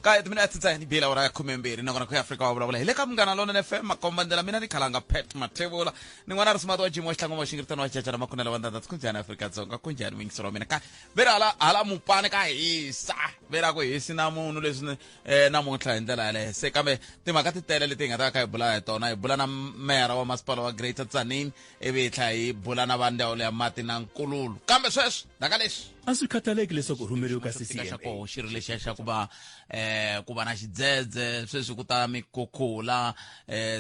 Ka timinete ntsena yi bile awara ya 12, nakona ku ya Afrika wa vulavula hi le ka Munghana Lonene FM, makombandlela. Mina ni khalanga Pat Mathebula, ni n'wana ri simati wa Jim wa Xitlangoma wa Xingiritano wa Jajana Makunela wa Ndanda. Kunjhani Afrika-Dzonga? Kunjhani muyingiseri wa mina? Ka ve ri hala hala mupani ka hisa, ve ra ku hisi na munhu leswi namuntlha hi ndlela yaleyo. Se kambe timhaka ti tele leti hi nga ta ka hi bula hi tona. Hi bula na meyara wa masipala wa Greater Tzaneen, ivi hi tlhela hi bula na va ndzawulo ya mati na nkululo. Kambe sweswi mhaka leswi A swi khathaleki leswaku u rhumeriwe ka xo tika xa CCMA. koho xi ri lexiya xa ku va ku va na xidzedze, sweswi ku ta mikhukhula.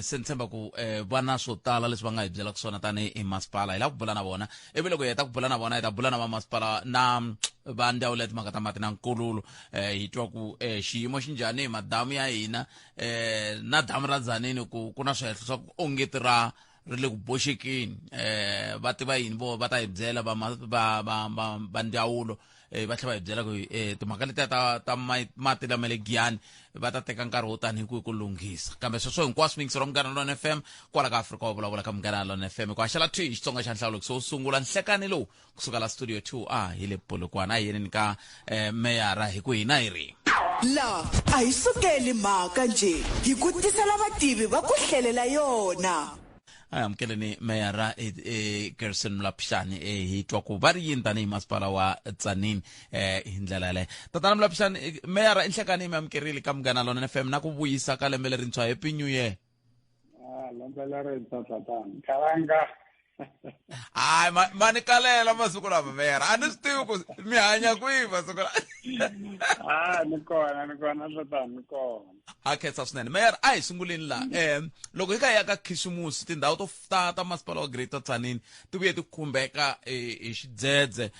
Se ni tshemba ku va na swo tala leswi va nga hi byelaka swona tanihi masipala. Hi lava ku bula na vona, ivi loko hi heta ku bula na vona hi ta bula na vamasipala na va ndzawulo ya timhaka ta mati na nkululo, hi twa ku xiyimo xi njhani hi madamu ya hina, na damu ra Tzaneen, ku ku na swihehlo swa ku ongeti ra ri le ku boxekeni. Va tiva yini vo va ta hi byela va va va va va ndzawulo, va tlhela va hi byela ku timhaka letiya ta mati lama le Giyani va ta teka nkarhi wo tani hi kwihi ku lunghisa. Kambe sweswo hinkwaswo, miyingisero wa Munghana Lona FM kwala ka Afrika wa vulavula ka Munghana Lona FM, ku haxela thwi hi Xitsonga xa nhlawulekiso wo sungula nhlekani lowu kusuka la studio 2 a hi le Polokwane. A hi yeneni ka meyara hi ku hina hi ri La a hi sukeli mhaka nje, hi ku tisela vativi va ku hlelela yona. A hi amukeleni meyara Gerson Mlapshani, hi twa ku va ri yini tanihi masipala wa Tzaneen hi ndlela yaleyo. Tatana Mlapshani, meyara, i nhlekani, mi amukerile ka Munghana Lona FM na ku vuyisa ka lembe lerintshwa. Happy New Year. Ah, lembe lerintshwa, tatana Kalanga. Hayi, ma ni kalela masiku lama, meyara, a ni swi tivi ku mi hanya kwihi masiku lama. Ah, ni kona, ni kona tatana, ni kona. Ha khensa swinene, meyara. A hi sunguleni la, loko hi ka ya ka Khisimusi, tindhawu to ta masipala wa Greater Tzaneen ti vuye ti khumbeka hi xidzedze.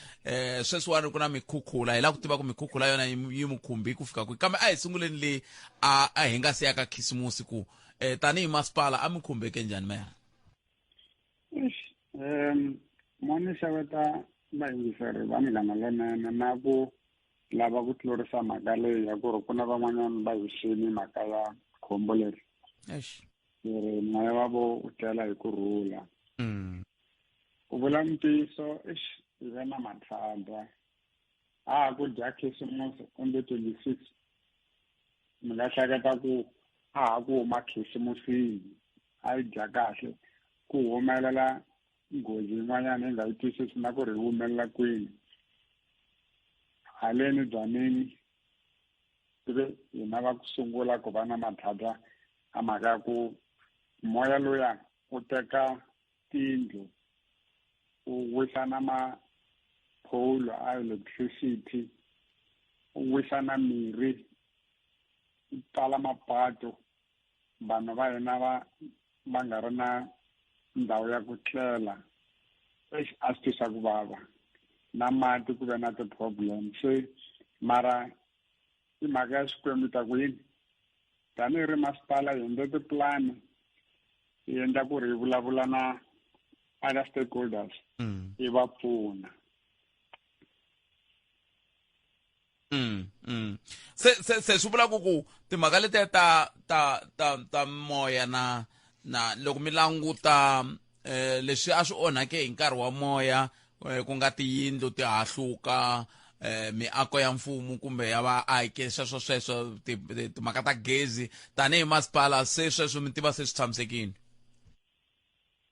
Sweswiwani ku na mikhukhula, hi lava ku tiva ku mikhukhula yona yi mi khumbi ku fika kwihi. Kambe a hi sunguleni le a hi nga si ya ka Khisimusi, ku tanihi masipala a mi khumbeke njhani, meyara? Mo ni xeweta vayingiseri va Munghana Lonene na ku lava ku tlurisa mhaka leyi ya ku ri ku na van'wanyana va hi xini mhaka ya khombo leri. Eish. Ri moya wa vo u tlela hi ku rhula. Ku vula ntiyiso, eish, hi ve na matlhandla. A ha ku dya Khisimusi on the 26, mi nga hleketa ku a ha ku huma Khisimusini, a yi dya kahle, ku humelela nghozi yin'wanyana yi nga yi twisisi na ku ri yi humelela kwini. Haleni Tzaneen ivi hina va ku sungula ku va na matlhadla a mhaka ya ku moya luya u teka tindlu, u wisa na mapholo a electricity, u wisa na mirhi, u pfala mapatu, vanhu va hina va nga ri na ndhawu ya ku tlela. Eish, a swi twisa ku vava. Na mati ku ve na ti-problem. Se mara i mhaka ya Xikwembu ta ku yini, tanihi ri masipala hi endle tipulani, hi endla ku ri hi vulavula na other stakeholders, hi va pfuna. Se swi vula ku timhaka letiya ta moya na loko mi languta leswi a swi onhake hi nkarhi wa moya, ku nga tiyindlu ti hahluka, miako ya mfumo kumbe ya vaaki, sweswo sweswo timhaka ta gezi, tanihi masipala se sweswo mi tiva se swi tshamisekile?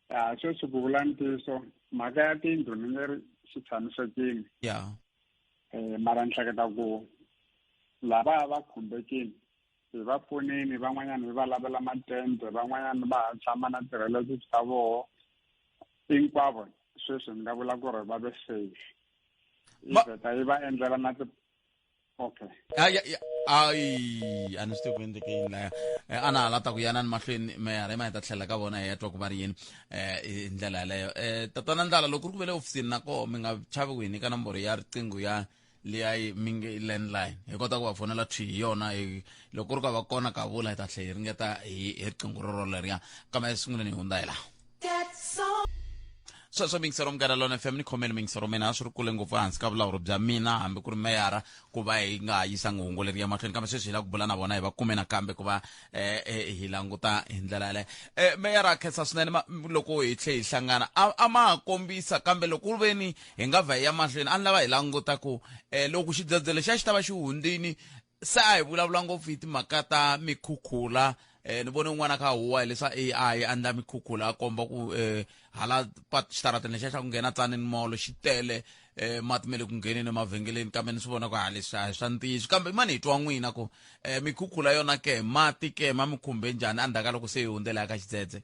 Ya, sweswi ku vula ntiyiso, mhaka ya tiyindlu ni nge ri swi tshamisekile. Mara ni hleketa ku lava va khumbekile hi va pfunini, van'wanyana hi va lavela matende, van'wanyana va ha tshama na ti-relatives ta voho. Hinkwavo sweswi ni nga vula ku ri va ve safe. Yi vheta yi va endlela na ti okay. Ay, ay, ay, a ni swi tivi ku endleke yini laya. A na ha la ta ku yana ni mahlweni, meyara, hi ma hi ta tlhela ka vona hi ya twa ku va ri yini hi ndlela yaleyo. Tatana Ndlala, loko ku ri ku ve le ofisini na koho, mi nga chavi ku hi nyika nomboro ya riqingho ya liya yi mi nge landline, hi kota ku va fonela thwi hi yona. Loko ku ri ka va kona ka vula, hi ta tlhela hi ringeta hi riqingho roro leriya. Kambe esunguleni hi hundza hi laha. Sweswo mingisero Munghana Lona FM, ni khomeni mingisero mina, a swi ri kule ngopfu ehansi ka vulawuri bya mina hambi ku ri meyara ku va hi nga ha yisangi hungu leri ya mahlweni. Kambe sweswi hi lava ku bula na vona, hi va kume nakambe ku va hi languta hi ndlela yaleyo. Meyara, khensa swinene loko hi tlhe hi hlangana a ma ha kombisa. Kambe loko ku ve ni hi nga vha hi ya mahlweni, a ni lava hi languta ku loko xidzedze lexiya xi ta va xi hundzini. Se a hi vulavula ngopfu hi timhaka ta mikhukhula. Ni vone un'wana a kha a huwa hi leswa AI a endla mikhukhula, a komba ku hala xitarateni lexiya xa ku nghena Tzaneen Mall xi tele mati me le ku ngheneni emavhengeleni, kambe ni swi vona ku ha leswi a hi swa ntiyiso. Kambe mani hi twa n'wina ku mikhukhula yona ke, mati ke, ma mi khumbe njhani endzhaku ka loko se hi hundzela ka xidzedze?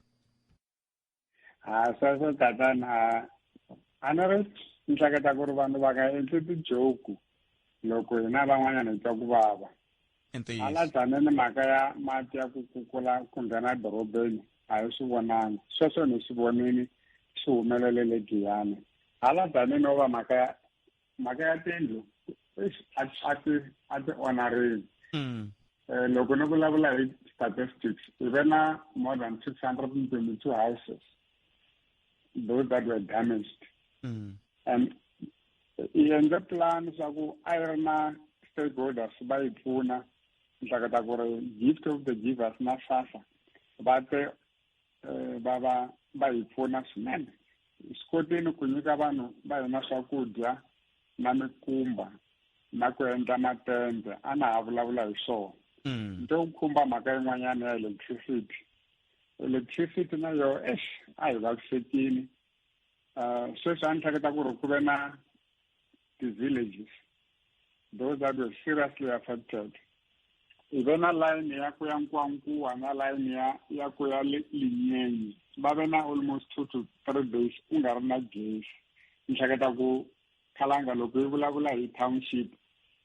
Ha, sweswo tatana, a ni ri ni hleketa ku ri vanhu va nga endli ti-joke loko hina van'wanyana hi twa ku vava. Hala Tzaneen, mhaka ya mati ya ku kukula ku nghena edorobeni a hi swi vonanga sweswo, ni swi vonini swi humelele le Giyani. Hala Tzaneen no va mhaka ya tindlu a ti onharile. Loko ni vulavula hi statistics, hi ve na more than 622 houses, those that were damaged. And hi endle plan swa ku a yi ri na stakeholders va yi pfuna. Ni hleketa ku ri Gift of the Givers na SASSA va te va hi pfuna swinene. Hi swi kotini ku nyika vanhu va hina swakudya na mikumba na ku endla matende. A na ha vulavula hi swona. Nto khumba mhaka yin'wanyana ya electricity. Electricity na yo, ex, a hi vavisekini. Sweswi a ni hleketa ku ri ku ve na ti-villages, those that were seriously affected. Hi ve na line ya ku ya Nkowankowa na line ya ku ya Linyenye, va ve na almost 2 to 3 days ku nga ri na gezi. Ni hleketa ku khalanga loko yi vulavula hi township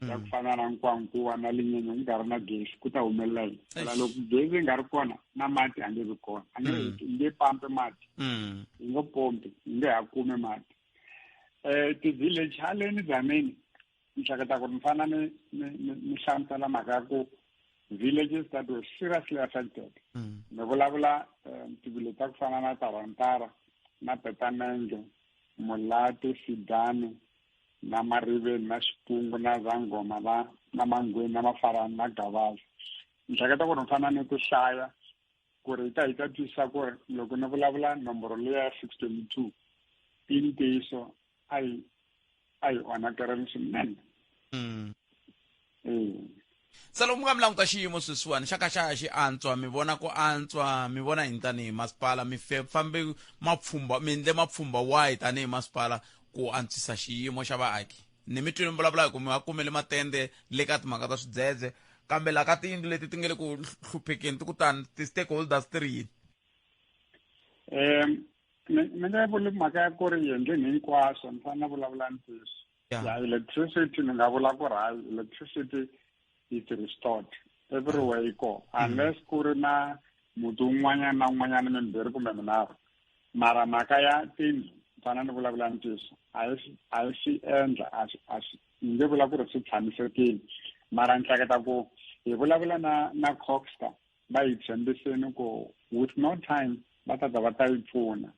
ya ku fana na Nkowankowa na Linyenye ku nga ri na gezi, ku ta humelela yini? Phela loko gezi yi nga ri kona, na mati a nge vi kona, a nge hi nge pampi mati, hi nge pompi, hi nge ha kumi mati. Ti-village haleni Tzaneen, ni hleketa ku ri ni fana ni hlamusela mhaka ya ku villages that were seriously affected. Ni vulavula ti-village ta ku fana na Tarantara na Petamenge, Mulati, Sidani na Mariveni na Xipungu na Zangoma na Mangweni na Mafarani na Gavaza. Ni hleketa ku ri ni fana ni ti hlaya ku ri hi ta twisisa ku ri loko ni vulavula nomboro liya ya 622 i ntiyiso, a yi onhakerini swinene. Se loko mi nga mi languta xiyimo sweswiwani xa ka xa ha xi antswa, mi vona ku antswa, mi vona yini tanihi masipala? Mi fambe mapfhumba, mi endle mapfhumba wahi tanihi masipala ku antswisa xiyimo xa vaaki? Ni mi twile mi vulavula hi ku mi va kumele matende le ka timhaka ta swidzedze, kambe la ka tiyindlu leti ti nga le ku hluphekeni ti ku tani, ti-stakeholders ti ri yini? Ni nga vuli mhaka ya ku ri hi endleni hinkwaswo, ni fanele na vulavula ntiyiso. Ya electricity, ni nga vula ku ri hayi, electricity is restored everywhere yi kona, unless ku ri na muti wun'wanyana na wun'wanyana, mimbirhi kumbe minharhu. Mara mhaka ya tindlu, ni fanele ni vulavula ntiyiso, a yi swi endla, a swi ni nge vula ku ri swi tshamisekile. Mara ni hleketa ku hi vulavula na CoGHSTA, va hi tshembiseni ku with no time va ta ta va ta yi pfuna.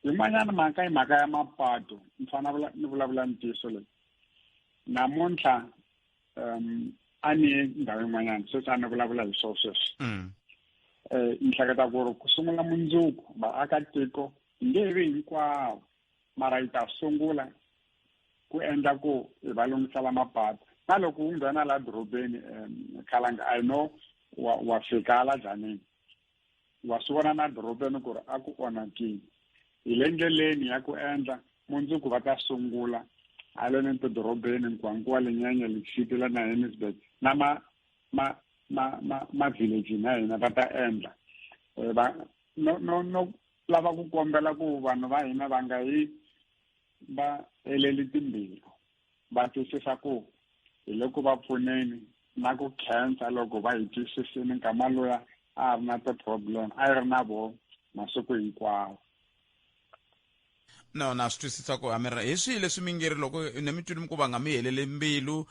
Yin'wanyana mhaka i mhaka ya mapatu. Ni fanele ni vulavula ntiyiso leyi namuntlha, a ni ye ndhawu yin'wanyana sweswi, a ni vulavula hi swona sweswi. Ni hleketa ku ri ku sungula mundzuku, vaakatiko hi nge vi hinkwavo, mara yi ta sungula ku endla ku hi va lunghisela mapatu. Na loko u nghena la dorobeni, khalanga, I know wa fika hala Tzaneen, wa swi vona na dorobeni ku ri a ku onhakile. Hi le ndleleni ya ku endla, mundzuku va ta sungula haleni tidorobeni, Nkowankowa, Linyenye, Lixiti la na Haenisburg na ma village na hina va ta endla. Va no lava ku kombela ku vanhu va hina va nga yi va heleli timbilu, va twisisa ku hi le ku va pfuneni na ku khensa loko va hi twisisini. Nkama luya a ri na ti-problem, a yi ri na vo masiku hinkwawo. No, na swi twisisa ku amira hi swihi leswi mi nge ri loko ni mi twile mi ku va nga mi helele mbilu,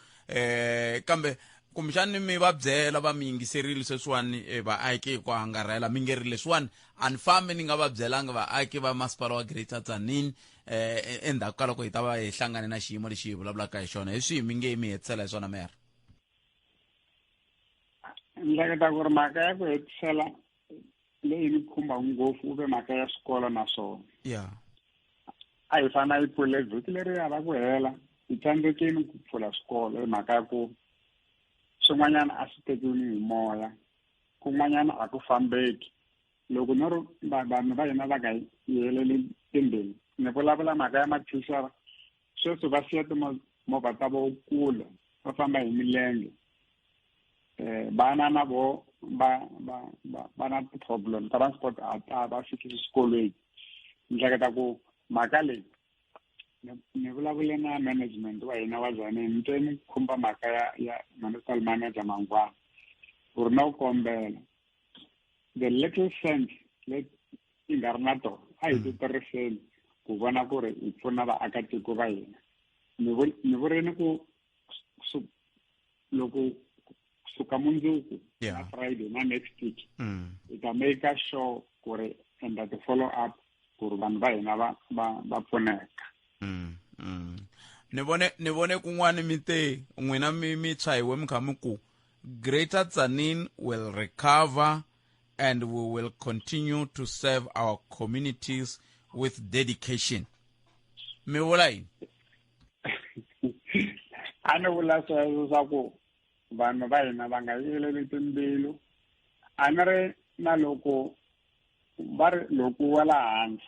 kambe kumbexani mi va byela, va mi yingiserile sweswiwani vaaki hi ku angarhela, mi nge ri leswiwani a ni fambi ni nga va byelanga vaaki va masipala wa Greater Tzaneen endzhaku ka loko hi ta va hi hlangane na xiyimo lexi hi vulavulaka hi xona? Hi swihi mi nge mi hetisela hi swona, mera? Ni hleketa ku ri mhaka ya ku hetisela leyi ni khumbaka ngopfu u ve mhaka ya swikolo na swona. A hi fanele yi pfule vhiki leriya ra ku hela, hi tsandzekini ku pfula swikolo hi mhaka ya ku Swin'wanyana a swi tekiwi hi moya, kun'wanyana a ku fambeki. Loko no ri vanhu va hina va nga heleli timbilu, ni vulavula mhaka ya mathicara, sweswi va siya timovha ta vo kule, va famba hi milenge. Vana na vo va va va va na ti-problem, transport a ta va fikisi swikolweni. Ni hleketa ku mhaka leyi ni vulavule na management wa hina wa Tzaneen, ni twe ni khumba mhaka ya municipal manager Mangwana, ku ri na ku kombela the little sense leti yi nga ri na tona a hi ti tirhiseni ku vona ku ri hi pfuna vaakatiko va hina. Ni vurini ku loko suka mundzuku na Friday na next week, hi ta make sure ku ri endla ti-follow up ku ri vanhu va hina va pfuneka. Ni vone kun'wani mi te n'wina mi tshahiwe mi kha mi ku Greater Tzaneen will recover and we will continue to serve our communities with dedication. Mi vula yini? A ni vula sweswo swa ku vanhu va hina va nga yeleli timbilu. A ni ri na loko va ri loko wa la hansi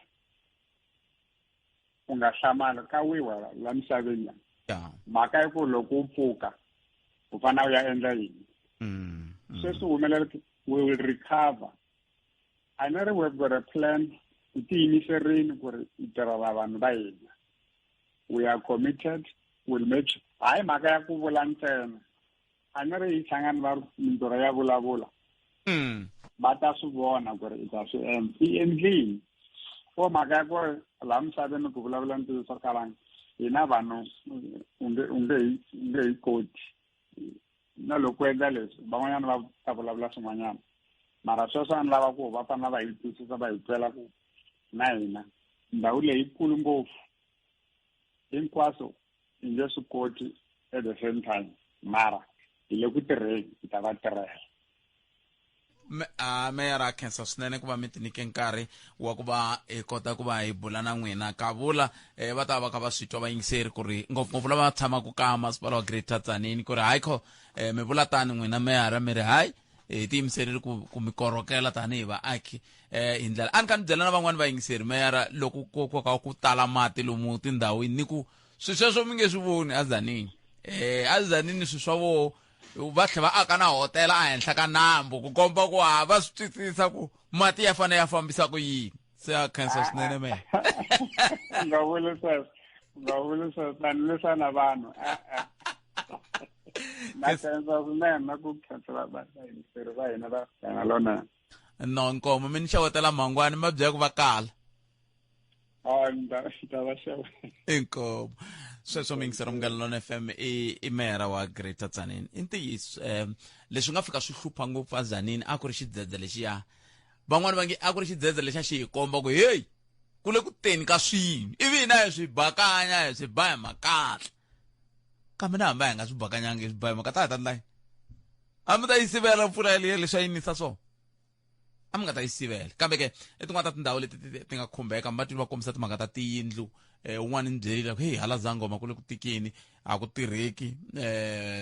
u nga hlamali ka wiwa la misaveni la. Mhaka i ku loko u pfuka u fanele u ya endla yini. Sweswi humelela, we will recover. A ni ri we've got a plan, hi tiyimiserini ku ri hi tirhela vanhu va hina. We are committed, will make, hayi mhaka ya ku vula ntsena. A ni ri hi hlangani va mintirho ya vulavula, va ta swi vona ku ri hi ta swi endla, i endlini. O mhaka ya ku ri laha misaveni ku vulavula ntiyiso kalanga hina vanhu u nge hi koti na loko u endla leswi, van'wanyana va ta vulavula swin'wanyana. Mara sweswo a ni lava ku va fanele va hi twisisa, va hi twela ku na hina ndhawu leyi kulu ngopfu, hinkwaswo hi nge swi koti at the same time, mara hi le ku tirheni, hi ta va tirhela. A meyara, a khensa swinene ku va mi tinike nkarhi wa ku va hi kota ku va hi bula na n'wina. Kavula va ta va kha va swi twa vayingiseri ku ri ngopfungopfu lava tshamaka ka masipala wa Greater Tzaneen ku ri hayi kho mi vula tani n'wina meyara, mi ri hayi, hi tiyimiserile ku mi korhokela tanihi vaaki hi ndlela a ni kha ni byela na van'wani vayingiseri. Meyara, loko ku ka ku tala mati lomu tindhawini, ni ku swi sweswo mi nge swi voni aZanini, aZanini swi swa voho va tlhela va aka na hotela ehenhla ka nambu ku komba ku ha va swi twisisa ku mati ya fanele ya fambisa ku yini. Se a khensa swinene mehe. Nga vuli sweswo, nga vuli sweswo, tani lwisana na vanhu. Na khensa swinene na ku khensela vayingiseri va hina va hina lona. No nkomo mi ni xewetela Mhangwani, ma byela ku va kala. Ta va xeva. Inkomo. Sweswo miyingisero Munghana Lona FM, i meyara wa Greater Tzaneen. I ntiyiso, leswi nga fika swi hlupha ngopfu aZanini a ku ri xidzedze lexiya. Van'wani va nge a ku ri xidzedze lexiya xi hi komba ku heyi, ku le ku teni ka swilo, ivi hina hi swi bakanya, hi swi ba hi makatla. Kambe na hambi a hi nga swi bakanyangi, hi swi ba hi makatla, a hi ta endla yini? A mi ta yi sivela mpfula yaliya leswi a yi nisa swona? A mi nga ta yi sivela. Kambe ke i tin'wana ta tindhawu leti ti nga khumbeka, mi va twile va kombisa timhaka ta tiyindlu. Un'wana ni byerile ku heyi, hala Zangoma ku le ku tikini, a ku tirheki.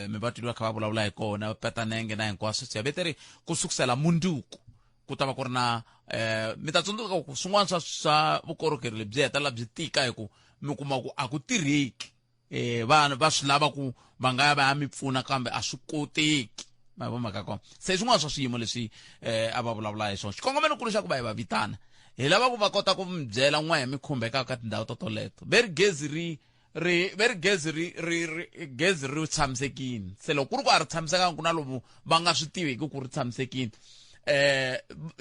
Mi va twile va kha va vulavula hi kona petanenge na hinkwaswo. Siya veteri ku sukusela munduku ku ta va ku ri na mi ta tsundzuka ku swin'wana swa vukorhokeri lebyi hetelela byi tika hi ku mi kuma ku a ku tirheki. Vanhu va swi lava ku va nga ya va ya mi pfuna, kambe a swi koteki. Ma vo mhaka kona. Se swin'wana swa swiyimo leswi a va vulavula hi swona, xikongomelokulu xa ku va hi va vitana, hi lava ku va kota ku mi byela n'we mi khumbekaka ka tindhawu to toleto. Ve ri gezi ri ve ri gezi ri gezi ri tshamisekini. Se loko ku ri ku a ri tshamisekanga, ku na lomu va nga swi tiviki ku ri tshamisekini,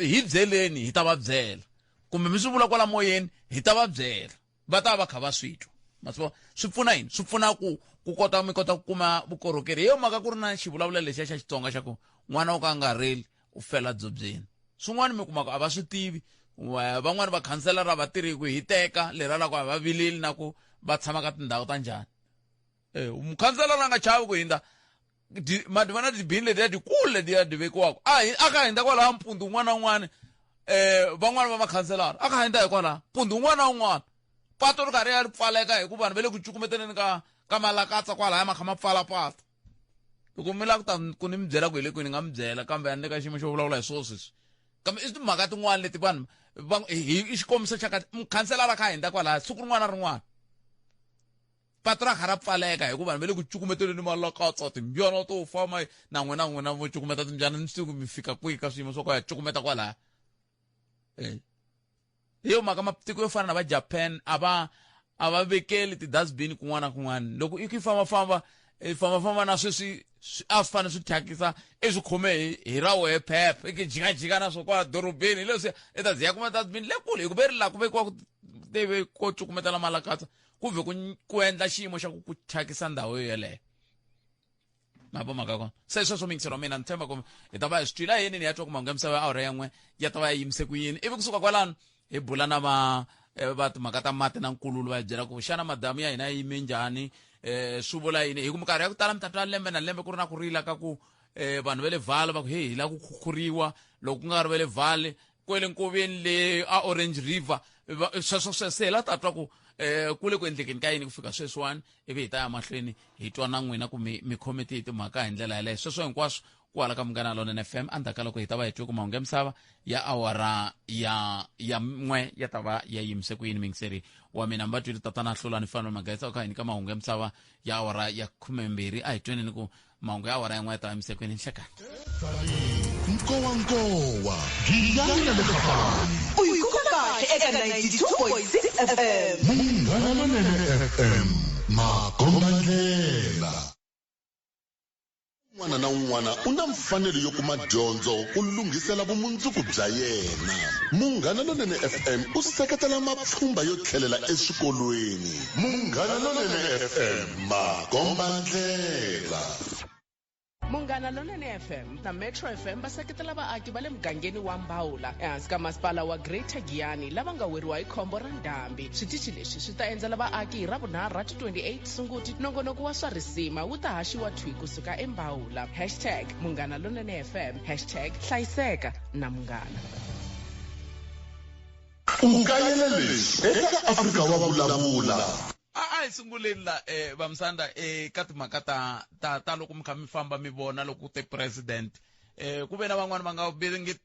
hi byeleni, hi ta va byela, kumbe mi swi vula kwala moyeni, hi ta va byela, va ta va kha va swi twa. Ma swi vona swi pfuna yini? Swi pfuna ku kota mi kota ku kuma vukorhokeri. Hi yo mhaka ku ri na xivulavulelo lexiya xa Xitsonga xa ku n'wana wo ka a nga rili u fela dzobyeni. Swin'wana mi kuma ku a va swi tivi van'wani va khanselara va tirhi ku hiteka lera la ku a va vileli na ku va tshama ka tindhawu ta njhani. Mukhanselara a nga chavi ku hindza ma ti vona tibini letiya tikulu letiya ti vekiwaka a hi a ka hindza kwalaha mpundzu wun'wana na wun'wana. Van'wani va makhanselara a ka hindza hi kwalaha mpundzu wun'wana na wun'wana, pato ri karhi ya ri pfaleka hi ku vanhu va le ku cukumeteleni ka malakatsa kwalaya, ma kha ma pfala pato. Loko mi lava ku ta ku ni mi byela ku hi le kwini ni nga mi byela kambe a ni le ka xiyimo xo vulavula hi swona sweswi. Kambe i timhaka tin'wana leti vanhu va hi i xikombiso xa kahle mukhanselara kha hundza kwalaya siku rin'wana na rin'wana patu ra kha ra pfaleka hikuva vanhu va le ku cukumeteleni malakatsa timbyana to famba na n'wina n'wina vo cukumeta timbyana ni swi mi fika kwihi ka swiyimo swo ka ya cukumeta kwalaya eh. Hi yo mhaka matiko yo fana na va Japan a va a va vekeli ti-dustbin kun'wana na kun'wana loko i ku i fambafamba i fambafamba na sweswi a swi fanele swi thyakisa i swi khome hi hi ra wehe phepha i ki jikajika na swo kwala dorobeni hi leswi i ta ziya kuma dustbin le kule hi ku ve ri laha ku vekiwa ku tive ko cukumetela malakatsa ku vhe ku ku endla xiyimo xa ku ku thyakisa ndhawu yoyeleyo ma vo mhaka kona se sweswo miyingiselo wa mina ni tshemba ku hi ta va hi swi twile yini ni ya twa ku mahungu ya misava ya awara ya n'we ya ta va ya yimise ku yini ivi kusuka kwalano hi bula na va eh, va timhaka ta mati na nkululo va hi byela ku xana madamu ya hina ya yime njhani um swi vula yini hi ku minkarhi ya ku tala mi ta twa lembe na lembe ku ri na ku rila ka ku um vanhu va le vale va ku heyi hi lava ku khukhuriwa loko ku nga ri va le vale kwele nkoveni le a Orange River sweswo sweswo se hi la ta twa ku eh ku le ku endlekeni ka yini ku fika sweswiwani ivi hi ta ya mahlweni hi twa na n'wina ku mi mi khome tihi timhaka hi ndlela yaleyo sweswo hinkwaswo kwala ka Munghana Lonene FM endzhaku ka loko hi ta va hi twe ku mahungu ya misava ya awara ya ya n'we ya ta va ya yimise ku yini mingiseri wa mina mi va twile tatana Hlulani Fanuel Magaisa u kha hi nyika mahungu ya misava ya awara ya 12 a hi tweneni ku mahungu ya awara ya n'we ya ta yimise ku yini nhlekani Nkowankowa Giyani na le Kapani U yi kuma kahle eka 92.6 FM. Munghana Lonene FM makombandlela un'wana na un'wana u na mfanelo yo kuma dyondzo ku lunghisela vumundzuku bya yena Munghana Lonene FM u seketela mapfhumba yo tlhelela eswikolweni Munghana Lonene FM makombandlela Munghana Lonene FM na Metro FM va seketela vaaki va le mugangeni wa Mbawula ehansi ka masipala wa Greater Giyani lava nga weriwa hi khombo ra ndhambi. Switichi leswi swi ta endzela vaaki hi Ravunharhu ra ti 28 Sunguti. Nongonoko wa swa risima wu ta haxiwa thwi kusuka eMbawula. Hashtag Munghana Lonene FM Hashtag Hlayiseka na Munghana. U kayela leswi eka Afrika wa Vulavula. A a hi sunguleni la eh, vamsanda eh, ka timhaka ta ta ta loko mi kha mi famba mi vona loko ku te president eh, ku ve na van'wani va nga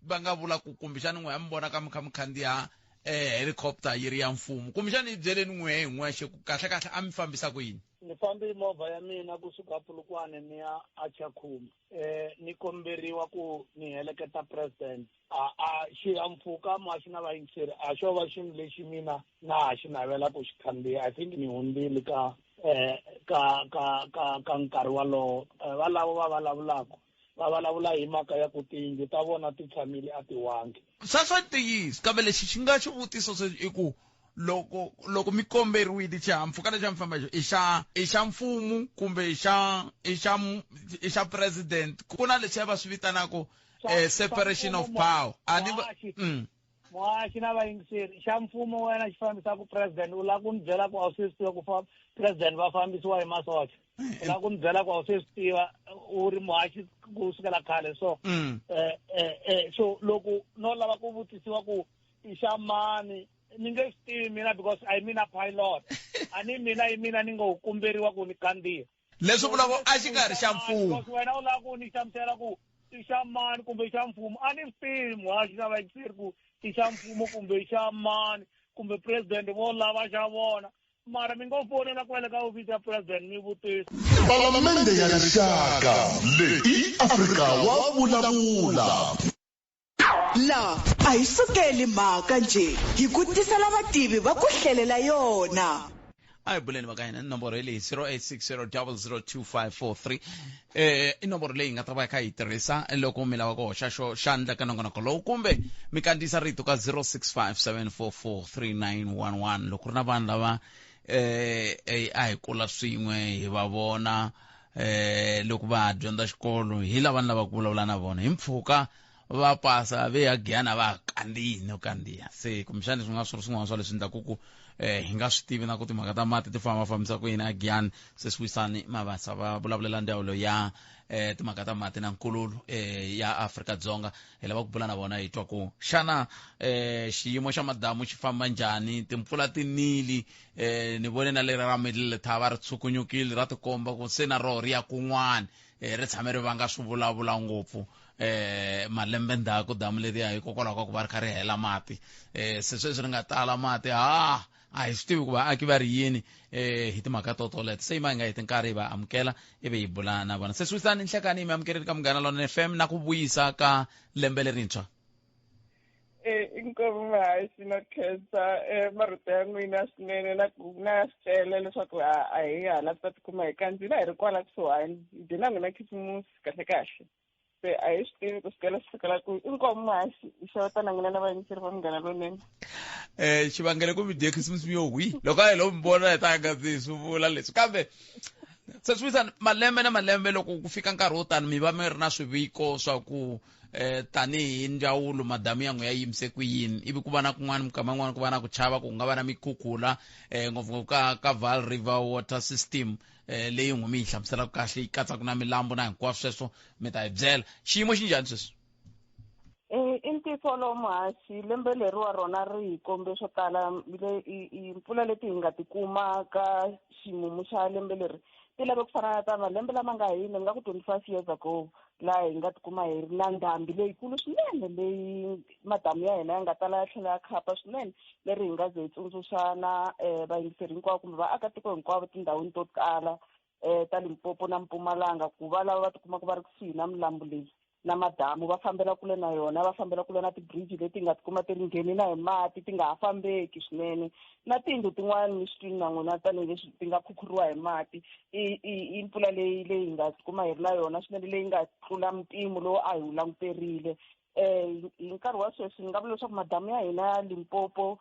va nga vula ku kumbexani n'we a mi vona ka mi kha mi khandziya eh, helicopter yi ri ya mfumo kumbexani yi byeleni n'we hi n'wexe ku kahle kahle a mi fambisa ku yini Ni fambe hi movha ya mina kusuka Polokwane ni ya a Tshakhuma eh ni komberiwa ku ni heleketa president a a xihahampfhuka mo a xi na vayingiseri a xo va xilo lexi mina na ha xi navela ku xi khandziya i think ni hundzile ka eh ka ka ka ka nkarhi walowo eh, valavo va vulavulaka va vulavula hi mhaka ya ku tiyindlu ta vona ti tshamile a ti wangi sweswo i ntiyiso kambe lexi xi nga xivutiso sweswi i ku loko loko mi komberiwile xihahampfhuka lexi a mi famba hi xona i xa i xa mfumo kumbe i xa i xa i xa president ku na leswiya va swi vitanaka eh, separation of power a ni mm. Muhaxi na vayingiseri xa mfumo wena xi fambisaka president u lava ku ni byela ku a wu se swi tiva ku president va fambisiwa hi masocha u lava ku ni byela ku a wu se swi tiva u ri muhaxi ku sukela khale so mm. eh, eh, eh, so loko no lava ku vutisiwa ku i xa mani ni nge swi tivi mina because a hi mina pilot a ni mina hi mina ni ngo kumberiwa ku ni khandziya leswi vulaka a xi nga ri xa mfumo wena u lava ku ni hlamusela ku i xa mani kumbe i xa mfumo a ni swi tivi muhaxi na vayingiseri ku i xa mfumo kumbe i xa mani kumbe president vo lava xa vona mara mi ngo fonela kwale ka ofisi ya president mi vutisa Palamende ya Rixaka leyi i Afrika wa vulavula. La a hi sukeli mhaka njhe, hi ku tisela vativi va ku hlelela yona. A hi buleni va ka hina nomboro hi leyi 0860002543 eh i nomboro leyi nga ta va yi kha yi tirhisa loko mi lava ku hoxa xo xandla ka nongonoko lowu kumbe mi kandziyisa rito ka 0657443911 loko ku ri na vanhu lava eh a hi kula swin'we hi va vona eh loko va ha dyondza xikolo hi lava ni lavaka ku vulavula na vona hi mpfhuka va pasa ve ya giyana va ha kandziyi no kandziya se kumbexani swi nga swi ri swin'wana swa leswi endlaku ku eh hi nga swi tivi na ku timhaka ta mati ti famba fambisa ku yini a giyani se swi wisani mavasa va vulavulela ndzawulo ya Timhaka ta mati na nkululo ya Afrika-Dzonga. Hi lava ku bula na vona hi twa ku xana xiyimo xa madamu xi famba njhani, timpfula ti nili. Ni vone na leri ra Middle Letaba ri tshukunyukile, ra tikomba ku se na roho ri ya kun'wana. Ri tshame ri vanga swi vulavula ngopfu malembe ndzhaku damu leriya, hikokwalaho ka ku va ri kha ri hela mati. Se sweswi ri nga tala mati, ha a hi swi tivi ku vaaki va ri yini hi timhaka to toleto. Se yima hi nga heti nkarhi, hi va amukela ivi hi bula na vona. Se swisani nhlekani, mi amukeleni ka Munghana Lonene FM na ku vuyisa ka lembe lerintshwa. Inkomu muhaxi, na khensa marito ya n'wina swinene na ku na swi tele leswaku a hi hala ku ta tikuma hi kandzila hi ri kwala kusuhani hi dye na n'wina khisimusi kahle kahle. Se a hi swi tivi ku sukela swi sukela kwihi. Inkomu muhaxi, hi xeweta na n'wina na vayingiseri va Munghana Lonene. Xivangelo ku mi dye khisimusi yo hwi loko a hi lo mi vona hi ta nga swi vula leswi. Kambe se swi wisani malembe na malembe, loko ku fika nkarhi wo tani mi va mi ri na swiviko swa ku tanihi ndzawulo madamu ya n'we ya yimise ku yini, ivi ku va na kun'wana mikama yin'wana ku va na ku chava ku nga va na mikhukhula, ngopfungopfu ka Vaal River Water System, leyi n'we mi yi hlamuselaka kahle, yi katsaka na milambu na hinkwaswo sweswo. Mi ta hi byela xiyimo xi njhani sweswi? I ntiyiso lowu muhaxi, lembe leriwa rona ri hi kombe swo tala. Mpfula leti hi nga ti kuma ka ximumu xa lembe leri ti lave ku fana na ta malembe lama nga hina, ni nga ku 25 years ago, laha hi nga tikuma hi ri na ndhambi leyikulu swinene, leyi madamu ya hina ya nga tala ya tlhela ya khapa swinene, leri hi nga ze hi tsundzuxa na vayingiseri hinkwavo kumbe vaakatiko hinkwavo tindhawini to tala ta Limpopo na Mpumalanga ku va lava va tikumaka va ri kusuhi na milambu leyi na madamu va fambela kule na yona, va fambela kule na tibridge leti nga tikuma ti ri ngheni na hi mati, ti nga ha fambeki swinene, na tiyindlu tin'wana mi swi twini na n'wina tanihileswi ti nga khukhuriwa hi mati. I mpfula leyi hi nga tikuma hi ri na yona swinene, leyi nga tlula mpimo lowu a hi wu languterile. Hi nkarhi wa sweswi ni nga vula leswaku madamu ya hina ya Limpopo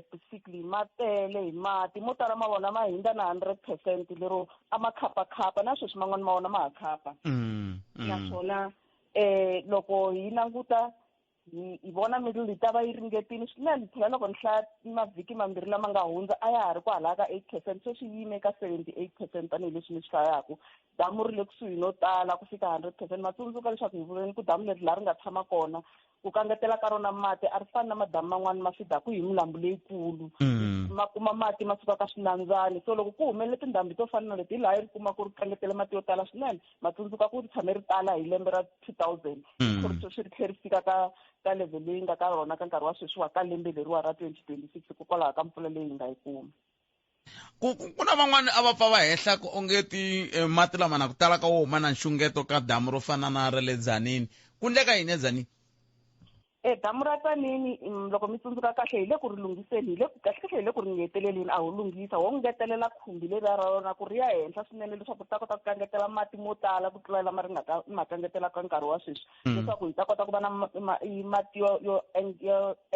specifically ma tele hi mati, mo tala ma vona ma hindza na 100%, lero a ma khapakhapa na sweswi man'wani ma wona ma ha khapa. Naswona loko hi languta hi vona Middle yi ta va yi ringetile swinene. Phela loko ni hlaya mavhiki mambirhi lama nga hundza, a ya ha ri kwalaya ka 8%, sweswi yi yime ka 78%. Tanihileswi ni swi hlayaku, damu ri le kusuhi no tala ku fika 100%. Ma tsundzuka leswaku hi vuleni ku damu leri laha ri nga tshama kona, ku kangetela ka rona mati a ri fani na madamu man'wani ma fidaku hi milambu leyikulu, ma kuma mati ma suka ka swinambyani. So loko ku humelele tindhambi to fana na leti, hi laha yi ri kuma ku ri kangetele mati yo tala swinene. Ma tsundzuka ku ri tshame ri tala hi lembe ra 2000, ku ri sweswi ri tlhe ri fika ka level leyi nga ka rona ka nkarhi wa sweswiwa ka lembe leriwa ra 2026, hikokwalaho ka mpfula leyi hi nga yi kuma. Ku na van'wani a va pfa va hehla ku onge ti mati lama na ku tala ka wo huma na nxungeto ka damu ro fana na ra le Tzaneen. Ku ndleka yini eTzaneen? Damu ra Tzaneen, loko mi tsundzuka kahle, hi le ku ri lunghiseni, hi le ku kahle kahle hi le ku ri ngeteleleni. A ho lunghisa, ho ngetelela khumbi leriya ra rona ku ri ya henhla swinene leswaku ri ta kota ku kangetela mati mo tala ku tlula lama ri nga ka ma kangetela ka nkarhi wa sweswi, leswaku hi ta kota ku va na mati yo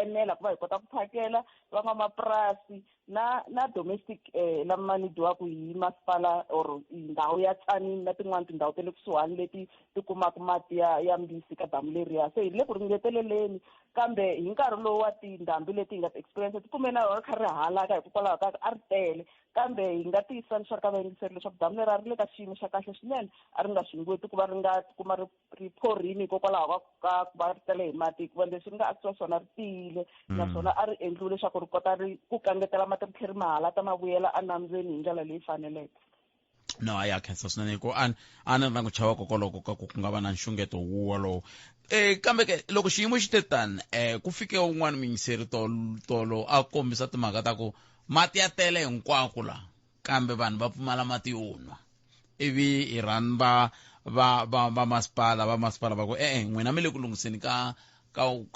enela ku va hi kota ku phakela van'wamapurasi na domestic lama nidiwaka hi masipala or ndhawu ya Tzaneen na tin'wani tindhawu ta le kusuhani leti ti kumaka mati ya mbisi ka damu leriya. Se hi le ku ringeteleleni, kambe hi nkarhi lowu wa tindhambi leti hi nga ti experience, ti kume na rona ri kha ri halaka hikokwalaho ka a ri tele. Kambe hi nga tiyisisa leswaku ka vayingiseri leswaku damu leri a ri le ka xiyimo xa kahle swinene, a ri nga xungeti ku va ri nga tikuma ri phorini hikokwalaho ka ku va ri tele hi mati, hikuva leswi ri nga akiwa swona ri tiyile, naswona a ri endliwe leswaku ri kota ri ku kangetela mati ri tlhela ri mahala ta ma vuyela enambyeni hi ndlela leyi faneleke. No, a ya khensa swinene, hi ku a ni ri na ku chava kokoloko ka ku nga va na nxungeto wolowo. Kambe ke loko xiyimo xi te tani, ku fike un'wana muyingiseri tolo a kombisa timhaka ta ku mati ya tele hinkwako la, kambe vanhu va pfumala mati yo nwa. Ivi hi rhamba va masipala va ku e-e, n'wina mi le ku lunghiseni ka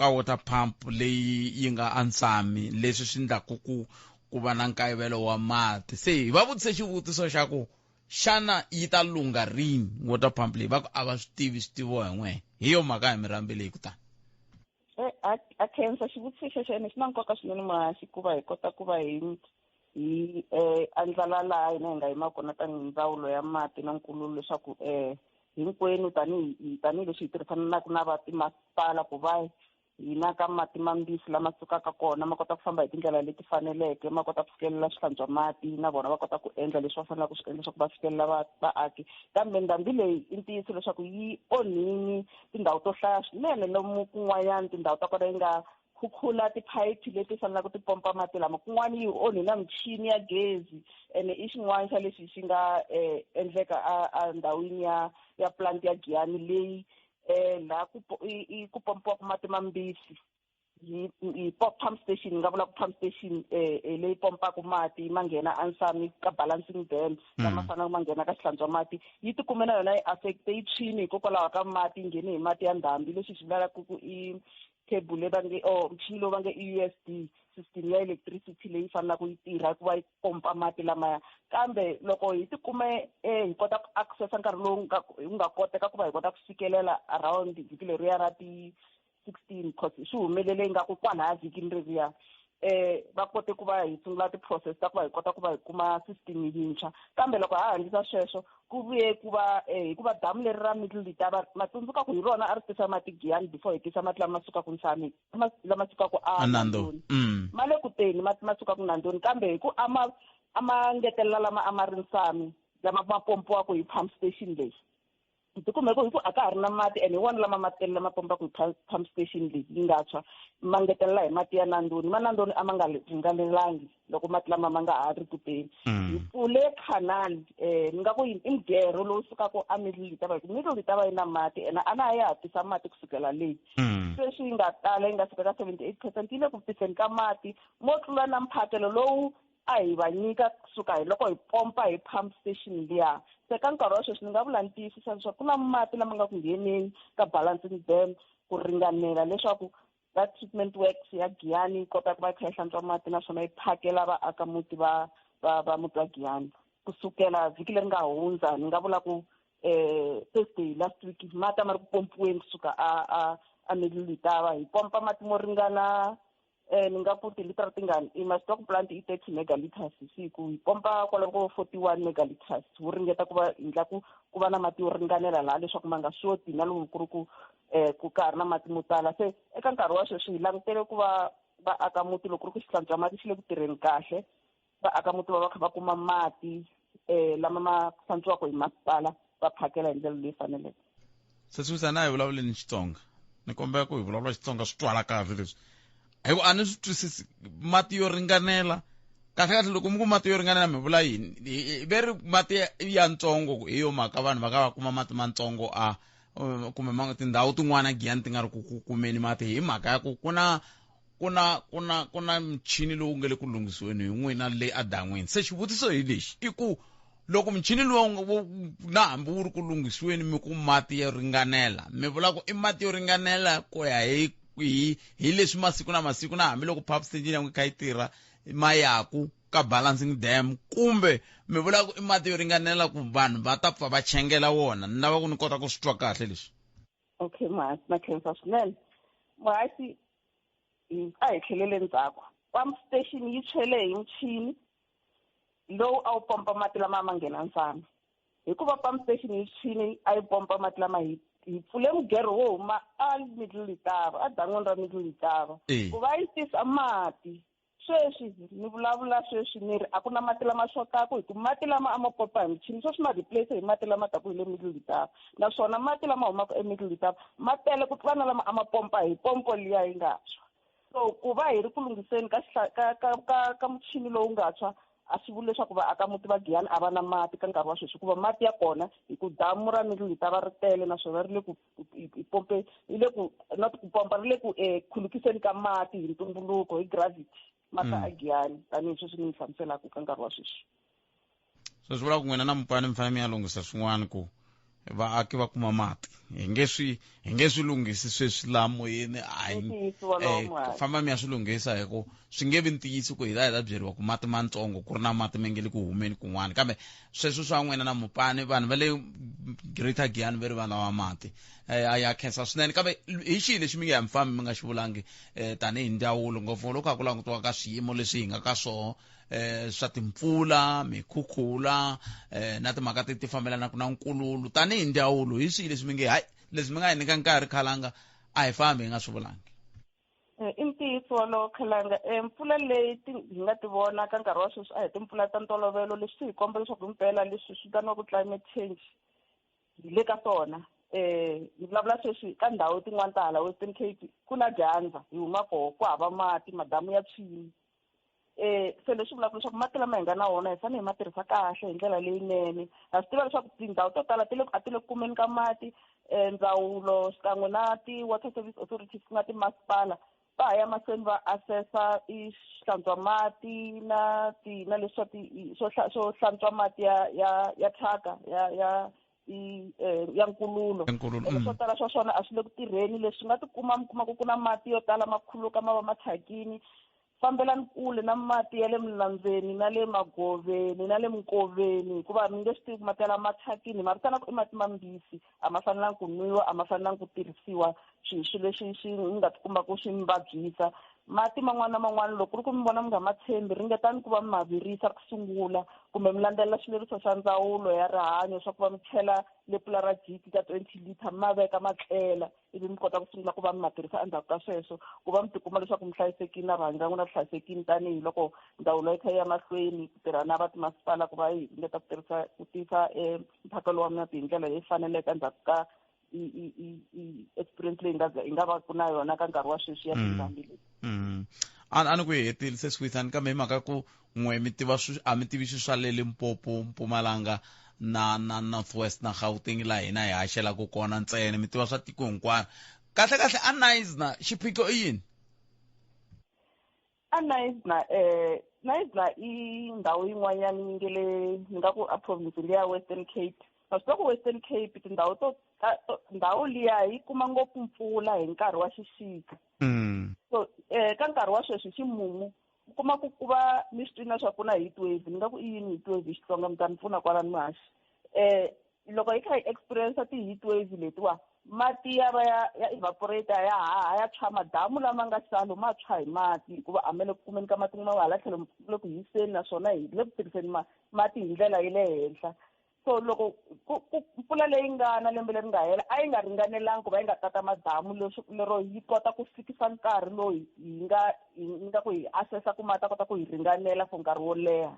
water pump leyi yi nga ansami, leswi swi ndlaku ku va na nkayivelo wa mati. Se hi va vutise xivutiso xa ku xana yi ta lungha rini water pump leyi, va ku a va swi tivi, swi tiviwa hi n'wehe. Hi yo mhaka hi mi rhambile hi kutani. A khensa xivutiso xexo, ene xi na nkoka swinene muhaxi, ku va hi kota ku va hi andlala laha hina hi nga yima kona tanihi ndzawulo ya mati na nkululo, leswaku hinkwenu tanihi tanihileswi hi tirhisanaka na va timasipala ku va Hina ka mati mambisi lama sukaka kona ma kota ku famba hi tindlela leti faneleke, ma kota ku fikelela swihlantswa mati, na vona va kota ku endla leswi va faneleke ku swi endla leswaku va fikelela vaaki. Kambe ndhambi leyi i ntiyiso leswaku yi onhini tindhawu to hlaya swinene, lomu kun'wanyana tindhawu ta kona yi nga khukhula tiphayiphi leti faneleke ti pompa mati lama, kun'wana yi onhi na michini ya gezi. Ene i xin'wana xa lexi xi nga endleka endhawini ya plant ya Giyani leyi laha ku pompiwaka mati mambisi hi pump station. Nga vula ku pump station leyi pompaka mati ma nghena ansami ka balancing dam, lama faneleke ma nghena ka xihlantswa mati, yi tikume na yona yi affecte, yi tshwini hikokwalaho ka mati yi nghene hi mati ya ndhambi. Leswi swi vulaka ku i cable leyi va nge or michini lowu va nge i USD system ya electricity leyi faneleke yi tirha ku va yi pompa mati lamaya. Kambe loko hi tikume hi kota ku accessa nkarhi lowu wu nga koteka ku va hi kota ku fikelela around vhiki leriya ra ti 16, cause swi humelele ingaku kwalaya vhikini leriya, va kote ku va hi sungula ti-process ta ku va hi kota ku va hi kuma system yintshwa. Kambe loko ha handzisa sweswo, ku vuye ku va hikuva damu leri ra Middle Letaba, ma tsundzuka ku hi rona a ri tisa mati Giyani before hi tisa mati lama sukaka Nsami, lama sukaka a Nandoni, ma le ku teni mati ma sukaka Nandoni. Kambe hi ku ama ngetelela lama a ma ri Nsami, lama ma pompiwaka hi pump station leyi, hi tikume ku hi ku a ka ha ri na mati. Ene hi wona lama ma tele lama pompaka hi pump station leyi yi nga tshwa, ma ngetelela hi mati ya Nandoni. Ma Nandoni a ma nga ringanelangi loko mati lama ma nga ha ri ku teni. Hi pfule canal, ni nga ku i mugero lowu sukaka a Middle Letaba, hi ku Middle Letaba yi na mati ene a na ya ha tisa mati kusukela leyi sweswi yi nga tala, yi nga fika ka 78%, yi le ku tiseni ka mati mo tlula na mphakelo lowu a hi va nyika kusuka hi loko hi pompa hi pump station liya. Se ka nkarhi wa sweswi ni nga vula ni tiyisisa leswaku ku na mati lama nga ku ngheneni ka balancing dam ku ringanela leswaku va treatment works ya Giyani yi kota ku va yi kha yi hlantswa mati, naswona yi phakela vaakamuti va muti wa Giyani. Kusukela vhiki leri nga hundza, ni nga vula ku Thursday last week, mati a ma ri ku pompiweni kusuka a Middle Letaba. Hi pompa mati mo ringana ni nga ku tilitara tingani i ma stock plant i 30 megaliters hi siku, hi pompa kwalomu ko 41 megaliters. Wu ringeta ku va endla ku va na mati yo ringanela laha leswaku ma nga xoti, na loko ku ri ku ka ha ri na mati mo tala. Se eka nkarhi wa sweswi hi langutele ku va vaaka muti, loko ku ri ku xihlantswa mati xi le ku tirheni kahle, vaaka muti va va kha va kuma mati lama ma hlantswiwaka hi masipala, va phakela hi ndlela leyi faneleke. Sesi na hi vulavuleni Xitsonga, ni kombela ku hi vulavula Xitsonga swi twala kahle leswi, hi ku a ni swi twisisi. Mati yo ringanela, kahle kahle loko mi ku mati yo ringanela mi vula yini? Ve ri mati yantsongo, hi yo mhaka vanhu va ka va kuma mati mantsongo a kumbe tindhawu tin'wana Giyani ti nga ri ku kumeni mati hi mhaka ya ku ku na michini lowu nga le ku lunghisiweni hi n'wina le adan'wini. Se xivutiso hi lexi, i ku loko michini lowu na hambi wu ri ku lunghisiweni, mi ku mati yo ringanela, mi vula ku i mati yo ringanela ku ya hi leswi masiku na masiku, na hambiloko pump station ya n'wi kha yi tirha, mayaku ka balancing dam, kumbe mi vula ku i mati yo ringanela ku vanhu va ta pfa va chengela wona? Ni lava ku ni kota ku swi twa kahle leswi. Okay, ma khensa swinene, muhaxi. A hi tlhelele ndzhaku. Pump station yi tshwele hi michini lowu a wu pompa mati lama ma nghena Nsami. Hikuva pump station yi tshwini a yi pompa mati lama, hi pfule mugero wo huma a Middle Letaba, a dan'wini ra Middle Letaba, ku va yi tisa mati. Sweswi ni vulavula sweswi ni ri a ku na mati lama xotaka, hi ku mati lama a ma pompa hi michini sweswi ma replace hi mati lama taku hi le Middle Letaba, naswona mati lama humaka eMiddle Letaba ma tele ku tlula na lama a ma pompa hi pompo liya yi nga tshwa. So ku va hi ri ku lunghiseni ka muchini lowu nga tshwa a swi vuli leswaku vaaka muti va Giyani a va na mati ka nkarhi wa sweswi, hikuva mati ya kona, hi ku damu ra Middle Letaba ri tele, naswona ri le ku pompe, yi le ku, not ku pompa, ri le ku khulukiseni ka mati hi ntumbuluko, hi gravity, mati a Giyani, tanihi sweswi ni mi hlamuselaka ka nkarhi wa sweswi. So swi vula ku n'wina na mupani mi fanele mi ya lunghisa swin'wana ku vaaki va kuma mati. Hi nge swi lunghisi sweswi laha moyeni, hayi, famba mi ya swi lunghisa, hi ku swi nge vi ntiyiso ku hi ta byeriwa ku mati mantsongo ku ri na mati ma nge le ku humeni kun'wana. Kambe sweswo swa n'wina na mupani, vanhu va le Greater Giyani ve ri va lava mati. A ya khensa swinene. Kambe hi xihi lexi mi nge ya mi fambi mi nga xi vulangi tanihi ndzawulo, ngopfu loko a ku langutiwa ka swiyimo leswi hi nga ka swoho swa timpfula, mikhukhula na timhaka ti fambelanaka na nkululu? Tanihi ndzawulo, hi swihi leswi mi nge hayi, leswi mi nga hi nyika nkarhi khalanga, a hi fambi hi nga swi vulangi? I ntiyiso wolowo Khalanga. Mpfula leyi hi nga ti vona ka nkarhi wa sweswi a hi timpfula ta ntolovelo. Leswi swi hi komba leswaku himpela leswi swi vitaniwaka climate change hi le ka swona. Ni vulavula sweswi ka ndhawu tin'wani ta hala Western Cape ku na dyandza, hi huma koho ku hava mati, madamu ya tshwini. Se leswi vulaka leswaku mati lama hi nga na wona hi fanele hi ma tirhisa kahle hi ndlela leyinene. Ha swi tiva leswaku tindhawu to tala ti le a ti le ku kumeni ka mati. Ndzawulo xikan'we na ti-water service authorities ku nga timasipala va ha ya mahlweni va assessa i hlantswa mati na ti na leswi swa ti swo hlantswa mati ya thyaka ya i ya nkululo. Swo tala swa swona a swi le ku tirheni. Leswi nga tikuma mi kuma ku ku na mati yo tala ma khuluka ma va ma thyakini. Fambelani kule na mati ya le minambyeni na le magoveni na le minkoveni, hikuva mi nge swi tivi ku mati ya lama thyakini, ma vitana ku i mati mambisi, a ma fanelangi ku nwiwa, a ma fanelangi ku tirhisiwa swilo leswi swi nga tikumaka swi mi vabyisa. Mati man'wana na man'wana loko ku ri ku mi vona mi nga ma tshembi, ringetani ku va mi ma virisa ku sungula, kumbe mi landzelela swileriso swa ndzawulo ya rihanyo swa ku va mi chela lepula ra jiki ka 20 liter mi ma veka ma tlela, ivi mi kota ku sungula ku va mi ma tirhisa endzhaku ka sweswo, ku va mi tikuma leswaku mi hlayisekile na rihanyo ra n'wina ri hlayisekile. Tanihiloko ndzawulo yi kha yi ya mahlweni ku tirha na va timasipala ku va yi ringeta ku tirhisa ku tisa mphakelo wa mati hi ndlela leyi faneleke endzhaku ka i experience leyi nga hi nga va ku na yona ka nkarhi wa sweswi ya tindhambi leti. A ni ku hi hetile se Swithani, kambe hi mhaka ku n'we mi tiva a mi tivi swilo swa le Limpopo, Mpumalanga na North West na Gauteng laha hina hi haxelaka kona ntsena, mi tiva swa tiko hinkwaro. Kahle kahle a Knysna xiphiqo i yini? A Knysna, Knysna i ndhawu yin'wanyana yi nge le ni nga ku a province liya Western Cape. Ma swi tiva ku Western Cape tindhawu to ndhawu liya yi kuma ngopfu mpfula hi nkarhi wa xixika. So ka nkarhi wa sweswi ximumu u kuma ku ku va mi swi twini leswaku ku na heat wave. Ni nga ku i yini heat wave hi Xitsonga, mi ta ni pfuna kwalano muhaxi. Loko hi kha hi experience ti-heat wave letiwa, mati ya va ya evaporate, ya haha, ya tshwa. Madamu lama nga salo ma tshwa hi mati, hikuva a ma le ku kumeni ka mati ma hala tlhelo le ku hiseni, naswona hi le ku tirhiseni mati hi ndlela ya le henhla. So loko ku mpfula leyi nga na lembe leri nga hela a yi nga ringanelanga ku va yi nga tata madamu lero yi kota ku fikisa nkarhi lowu hi nga hi nga ku hi assessa ku mati a kota ku hi ringanela for nkarhi wo leha.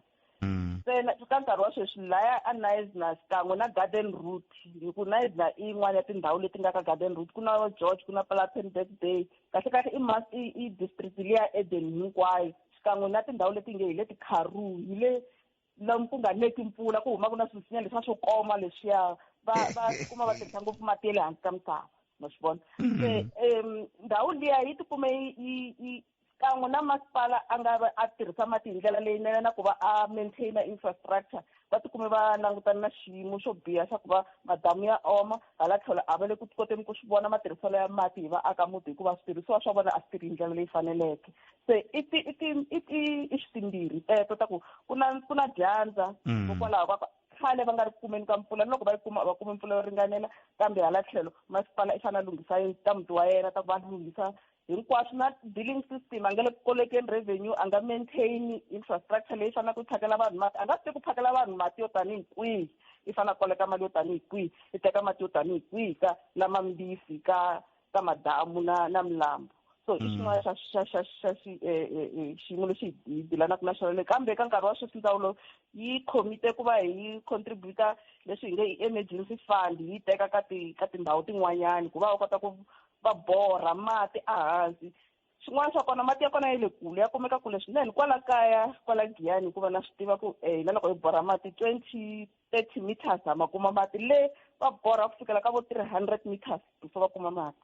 Ntsena ka nkarhi wa sweswi laya a Knysna xikan'we na Garden Route, hi ku Knysna i yin'wana ya tindhawu leti nga ka Garden Route, ku na George, ku na Plettenberg Bay, kahle kahle i district liya Eden hinkwayo, xikan'we na tindhawu leti nge hi le ti-Karoo, hi le lomu ku nga neki mpfula, ku humaka na swisinya leswiya swo koma leswiya, va tikuma va tirhisa ngopfu mati ya le hansi ka misava, ma swi vona. Se ndhawu liya yi tikume yi kan'we na masipala a nga va a tirhisa mati hi ndlela leyinene na ku va a maintain infrastructure, va tikume va langutana na xiyimo xo biha xa ku va madamu ya oma. Hala tlhelo a va le ku koteni ku swi vona matirhiselo ya mati hi vaaka muti, hikuva switirhisiwa swa vona a swi tirhi hi ndlela leyi faneleke. Se i ti i ti i ti i xitimbirhi teto ta ku ku na dyandza, hikokwalaho ka khale va nga ri kumeni ka mpfula, ni loko va yi kuma a va kumi mpfula yo ringanela. Kambe hala tlhelo masipala i fanele a lunghisa yindlu ta muti wa yena, ta ku va lunghisa hinkwaswo na billing system, a nga le ku kolekeni revenue, a nga maintain infrastructure leyi faneleke ku phakela vanhu mati, a nga swi tivi ku phakela vanhu mati yo tanihi kwihi, i fanele a koleka mali yo tanihi kwihi, i teka mati yo tanihi kwihi ka lama mbisi ka madamu na milambu. So i xin'wana xa xiyimo lexi hi dilanaka na xona le. Kambe ka nkarhi wa sweswi ndzawulo yi commite ku va hi contributa leswi hi nge i emergency fund, yi teka ka tindhawu tin'wanyani ku va va kota ku va borha mati ehansi. Xin'wana xa kona, mati ya kona ya le kule, ya kumeka kule swinene kwala kaya kwala Giyani, hikuva na swi tiva ku hina loko hi borha mati 20 30 meters ha ma kuma mati, le va borha ku fikela ka vo 300 meters before va kuma mati.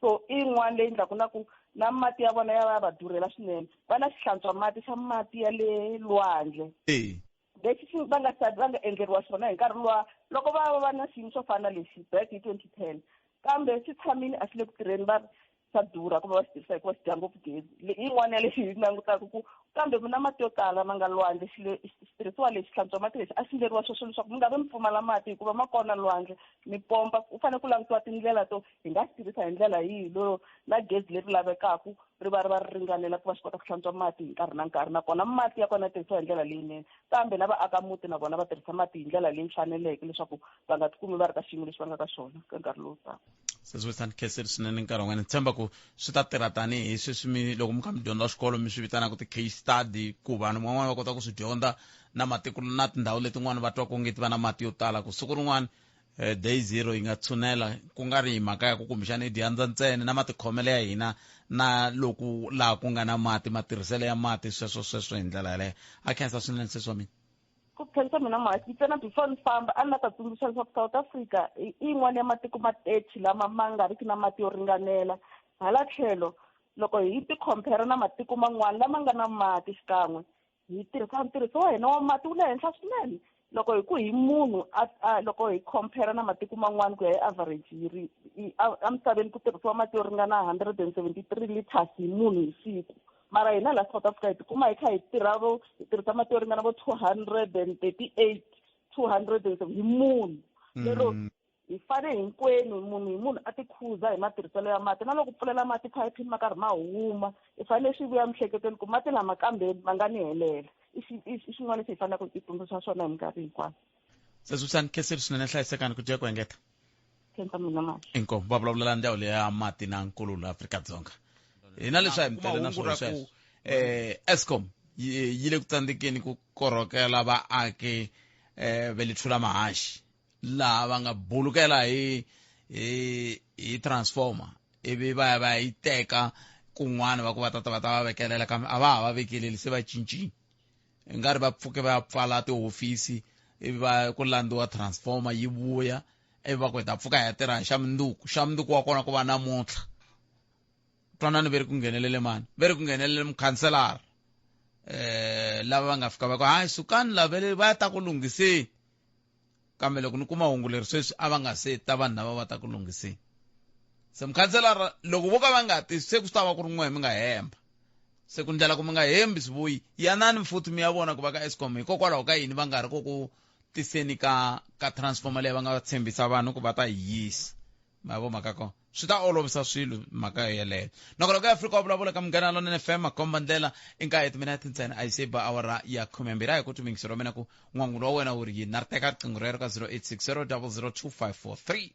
So i yin'wana leyi endlaku na ku na mati ya vona ya va ya va durhela swinene. Va na xihlantswa mati xa mati ya le lwandle lexi xi va nga va nga endleriwa xona hi nkarhi luwa loko va va na xiyimo xo fana na lexi back hi 2010, kambe xi tshamile a xi le ku tirheni, va ri xa durha ku va va xi tirhisa hikuva xi dya ngopfu gezi. Yin'wana ya lexi hi langutaka ku kambe mi na mati yo tala ma nga lwandle, xitirhisiwa lexi hlantswa mati lexi a xi endleriwa sweswo leswaku mi nga vi mi pfumala mati, hikuva ma kona lwandle mi pompa. Ku fanele ku langutiwa tindlela to hi nga xi tirhisa hi ndlela yihi lero na gezi leri lavekaka ri va ri ringanela ku va xi kota ku hlantswa mati hi nkarhi na nkarhi, nakona mati ya kona ya tirhisiwa hi ndlela leyinene, kambe na vaaka muti na vona va tirhisa mati hi ndlela leyi faneleke leswaku va nga tikumi va ri ka xiyimo lexi va nga ka xona ka nkarhi lowu taka. Sesi Khensile swinene nkarhi wun'wana. Ni tshemba ku swi ta tirha tanihi sweswi mi loko mi kha mi dyondza xikolo mi swi vitanaka ti-case study, ku vanhu van'wana va kota ku swi dyondza na matiko na tindhawu letin'wana va twa ku nge ti va na mati yo tala, ku siku rin'wana day zero yi nga tshunela, ku nga ri hi mhaka ya ku kumbexana i dyandza ntsena, na matikhomelo ya hina na loko laha ku nga na mati, matirhiselo ya mati, sweswo sweswo hi ndlela yaleyo. A khensa swinene sesi wa mina. Ku khensa mina muhaxi. Ntsena before ni famba, a ni la ta tsundzuxa leswaku South Africa i yin'wana ya matiko ma 30 lama ma nga riki na mati yo ringanela. Hala tlhelo, loko hi ti compare na matiko man'wana lama nga na mati xikan'we, hi tirhisa ntirhiso wa hina wa mati wu le henhla swinene. Loko hi ku hi munhu a loko hi compare na matiko man'wana ku ya hi average, hi ri emisaveni ku tirhisiwa mati yo ringana 173 liters hi munhu hi siku, mara hina la South Africa hi tikuma hi kha hi tirha vo hi tirhisa mati yo ringana vo 238, 207 hi munhu. Lero hi fane hinkwenu, munhu hi munhu, a ti khuza hi matirhiselo ya mati, na loko pfulela mati phayiphini ma karhi ma huma, i fanele swi vuya miehleketweni ku mati lama kambeni ma nga ni helela. I xin'wana lexi hi faneleke hi titsundzuxa swona hi minkarhi hinkwayo. Sesi Khensile swinene, hlayisekani ku dya ku engeta. Khensa mina mali. Inkomu. Va vulavulela ndhawu leya ya mati na nkululo Afrika-Dzonga. Hina leswi a hi mi tele na swona sweswo. Eskom yi le ku tsandzekeni ku korhokela vaaki va le Thulamahashe, laha va nga bulukela hi transformer, ivi va ya va yi teka kun'wana, va ku va tata va ta va vekelela, kambe a va ha va vekeleli, se va cincile. Nga ri va pfuke va ya pfala tihofisi, ivi va ku landziwa transformer yi vuya, ivi va ku hi ta pfuka hi ya tirha hi xa mundzuku. Xa mundzuku wa kona ku va namuntlha. Twanani, ve ri ku nghenelele mani? Ve ri ku nghenelele mukhanselara. Lava va nga fika va ku hayi, sukani lavele, va ya ta ku lunghiseni. Kambe loko ni kuma hungu leri sweswi, a va nga se ta vanhu lava va ta ku lunghiseni. Se mukhanselara, loko vo ka va nga ti, se ku swi ta va ku ri n'we mi nga hemba. Se ku ndlela ku mi nga hembi swivuyi, yanani futhi mi ya vona ku va ka Eskom hikokwalaho ka yini va nga ri ku ku tiseni ka transformer leyi va nga tshembisa vanhu ku va ta yi yisa. Ma vo mhaka kona swi ta olovisa swilo mhaka yeleyo. Nakona ku Afrika wa vulavula ka Munghana Lonene FM, makomba ndlela i nkarhi timinete ntsena a yi se ba awara ya 12. A hi ku timingiselo wa mina ku n'wangulo wa wena wu ri yini. Na ri teka riqingho rero ka 0860 00 2543.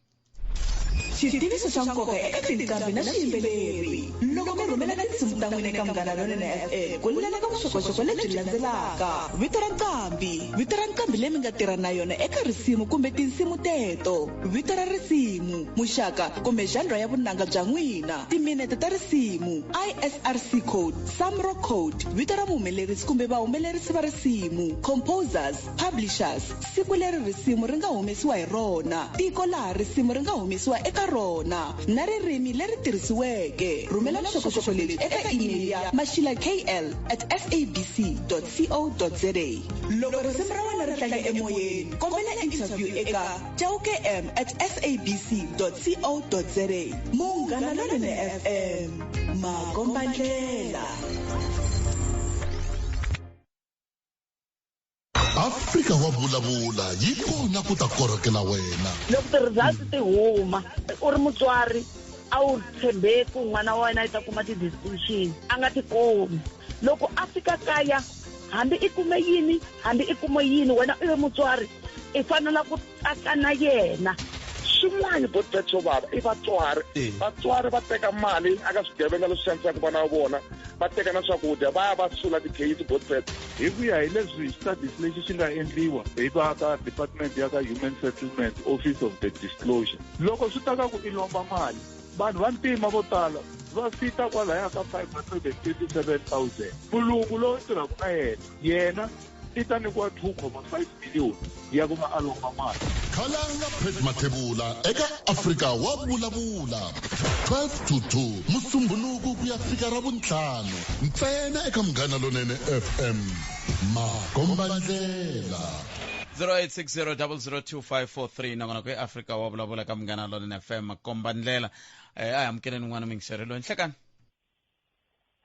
Xitiviso xa nkoka eka tinqambi na swiyimbeleri: loko mi rhumela tinsimu ta n'wina eka Munghana Lonene FM, ku laveka vuxokoxoko lebyi landzelaka: vito ra nqambi, vito ra nqambi leyi mi nga tirha na yona eka risimu kumbe tinsimu teto, vito ra risimu, muxaka kumbe genre ya vunanga bya n'wina, timinete ta risimu, ISRC code, SAMRO code, vito ra muhumelerisi kumbe vahumelerisi va risimu, composers, publishers, siku leri risimu ri nga humesiwa hi rona, tiko laha risimu ri nga humesiwa eka rona, na ririmi leri tirhisiweke. Rhumela vuxokoxoko lebyi eka email ya mashila kl@sabc co za. Loko risimu ra wena ri tlanga emoyeni, kombela interview eka chaukem@sabc co za. Munghana Lonene FM, makombandlela. Afrika wa vulavula yi kona ku ta korhokela wena. Loko ti-results ti huma, u ri mutswari, a wu tshembe ku n'wana wa wena i ta kuma ti-distinction, a nga ti kumi. Loko a fika kaya, hambi i kume yini, hambi i kume yini, wena u ri mutswari i fanela ku tsaka na yena. Xin'wana botbet xo vava i vatswari. Vatswari va teka mali aka swigevenga leswi xanisaka vana va vona, va teka na swakudya, va ya va sula tikheyisi botbet. Hi ku ya hi leswi studies lexi xi nga endliwa hi va ka department ya ka human settlement, office of the disclosure, loko swi ta ka ku i lomba mali, vanhu va ntima vo tala va fita kwalaya ka 527 000. Mulungu lowu tirhaka na yena, yena i ta nyikiwa 2,5 million ya ku va a lomba mali. Khalanga Pet Mathebula eka Afrika wa vulavula 12 to 2 Musumbhunuku ku ya fika Ravuntlhanu, ntsena eka Munghana Lonene FM, makombandlela. 0860002543. Nakona ku eAfrika wa vulavula ka Munghana Lonene FM, makombandlela. A hi amukeleni n'wana mingiseri loyi. Nhlekani.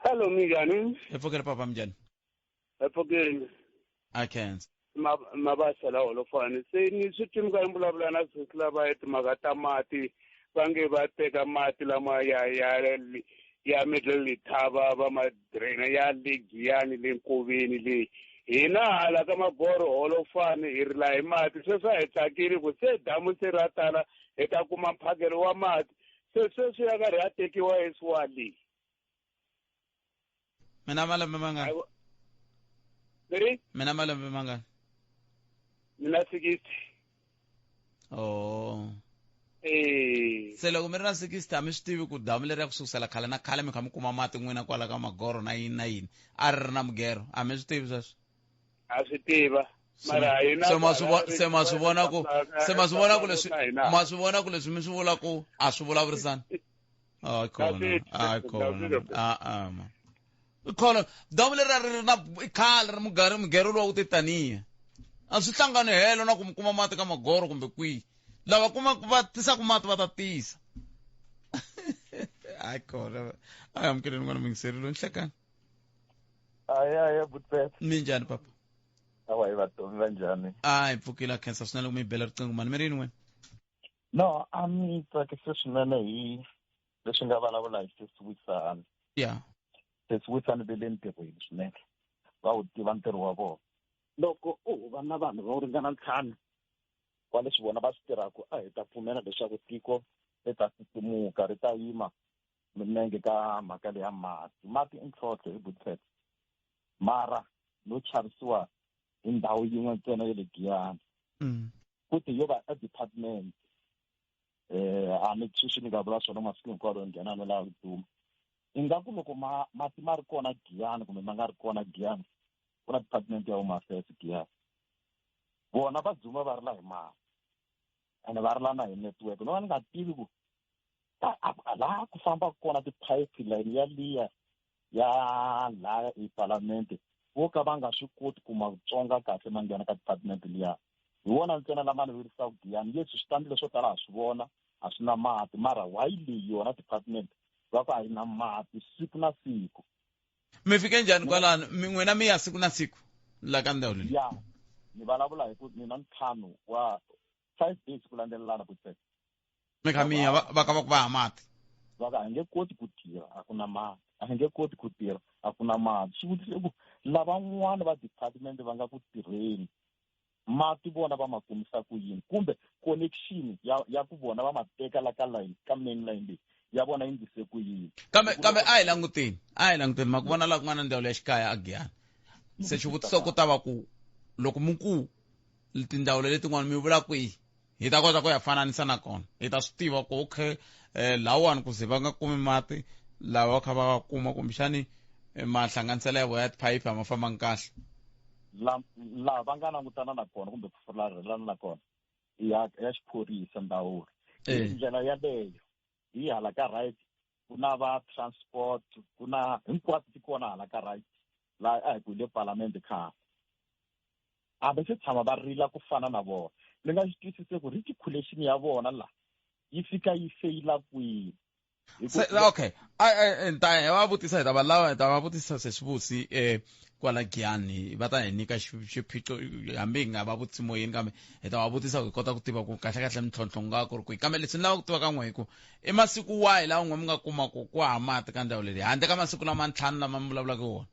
Hello, minjhani? Hi pfukele papa, minjhani? Hi pfukile. A khensa. Mabasa la Holofani, se ni swi twi mi karhi mi vulavula na sweswi lava ya timhaka ta mati, va nge va teka mati lama ya Middle Letaba, va ma draina ya le Giyani, le nkoveni leyi. Hina hala ka Maboro Holofani hi rila hi mati. Sweswi a hi tsakile ku se damu se ra tala, hi ta kuma mphakelo wa mati. Se sweswi ya karhi ya tekiwa eSwali. Mina malembe mangani? Ri? Mina malembe mangani? Mina 60. Oh. Eh. Se loko mi ri na 60 a mi swi tivi ku damu leri ya ku sukusela khale na khale mi kha mi kuma mati n'wina kwala ka magoro na yini na yini a ri ri na mugero a mi swi tivi sweswo? A swi tiva. Mara hina Se ma swi se ma swi vona ku se ma swi vona ku leswi ma swi vona ku leswi mi swi vula ku a swi vulavurisani. Hayi khona hayi khona a a ma khona damu leri a ri ri na i khale ri mugari mugero luwa wu te taniya a swi hlangani helo na ku mi kuma mati ka magoro kumbe kwihi lava kuma va tisaka mati va ta tisa hayi khona a hi amukeleni n'wana mingiseri loyi nhlekani aya aya butpet minjhani papa awa hi vatomi va njhani a hi pfukile a khensa swinene ku mi bela riqingho mani mi ri yini wena no a mi tsakise swinene hi leswi nga vulavula hi sesi Wisani ya sesi Wisani ve le ntirhweni swinene va wu tiva ntirho wa vona loko u va na vanhu vo ringana ntlhanu wa leswi vona va swi tirhaka a hi ta pfumela leswaku tiko ri ta titumuka ri ta yima milenge ka mhaka leya mati mati i ntlhontlho hi butset mara no chavisiwa hi ndhawu yin'we ntsena ya le Giyani futhi yo va e department a ni sweswi ni nga vula swona masiku hinkwawo loyi nghena no lava ku duma ingaku loko ma mati ma ri kona Giyani kumbe ma nga ri kona Giyani ku na department ya home affairs Giyani vona va dzuma va rila hi mali ene va rila na hi network no va ni nga tivi ku laha ku fambaka kona ti-pipeline ya liya ya laha epalamende vo ka va nga swi koti ku ma tsonga kahle ma nghena ka department liya hi wona ntsena lama ni virisaka Giyani leswi switandi leswo tala ha swi vona a swi na mati mara why leyi yona department va ku a yi na mati siku na siku mi fike njhani kwalano n'wina mi ya siku na siku la ka ndhawu leyi ya ni vulavula hi ku ni na ntlhanu wa 5 days ku landzelelana ku tseka mi kha mi ya va ka va ku va ha mati va ka a nge koti ku tirha a ku na mati a nge koti ku tirha a ku na mati xivutiso i ku lavan'wana va department va nga ku tirheni mati vona va ma kumisa ku yini kumbe connection ya ku vona va ma teka la ka line ka main line leyi ya vona yi ndlise ku yini kambe kambe a hi languteni ma ku vona laha ku nga na ndzawulo ya xikaya a Giyani se xivutiso ku ta va ku loko mi ku tindzawulo letin'wana mi vula kwihi hi ta kota ku ya fananisa na kona hi ta swi tiva ku okay lawani ku ze va nga kumi mati lava va kha va va kuma kumbexani mahlanganiselo ya vona ya tiphayiphi a ma fambangi kahle laha va nga langutana na kona kumbe ku fularhelana na kona ya xiphorisa ndzawulo ndlela yaleyo hi hala ka right ku na va transport ku na hinkwato ti kona hala ka right laha a hi ku hi le palamende khale a va se tshama va rila ku fana na vona ni nga xi twisise ku reticulation ya vona la yi fika yi feyila kwihi okay ta va vutisa hi ta va lava hi ta va vutisa sesivusi kwala Giyani va ta hi nyika xiphiqo hambi hi nga va vutisi moyeni kambe hi ta va vutisa ku hi kota ku tiva ku kahle kahle mintlhontlho nga ku ri kwihi kambe leswi ni lava ku tiva ka n'we hi ku i masiku wahi lawa n'we mi nga kuma ku ku hava mati ka ndhawu leyi handle ka masiku lama ntlhanu lama mi vulavulaka hi wona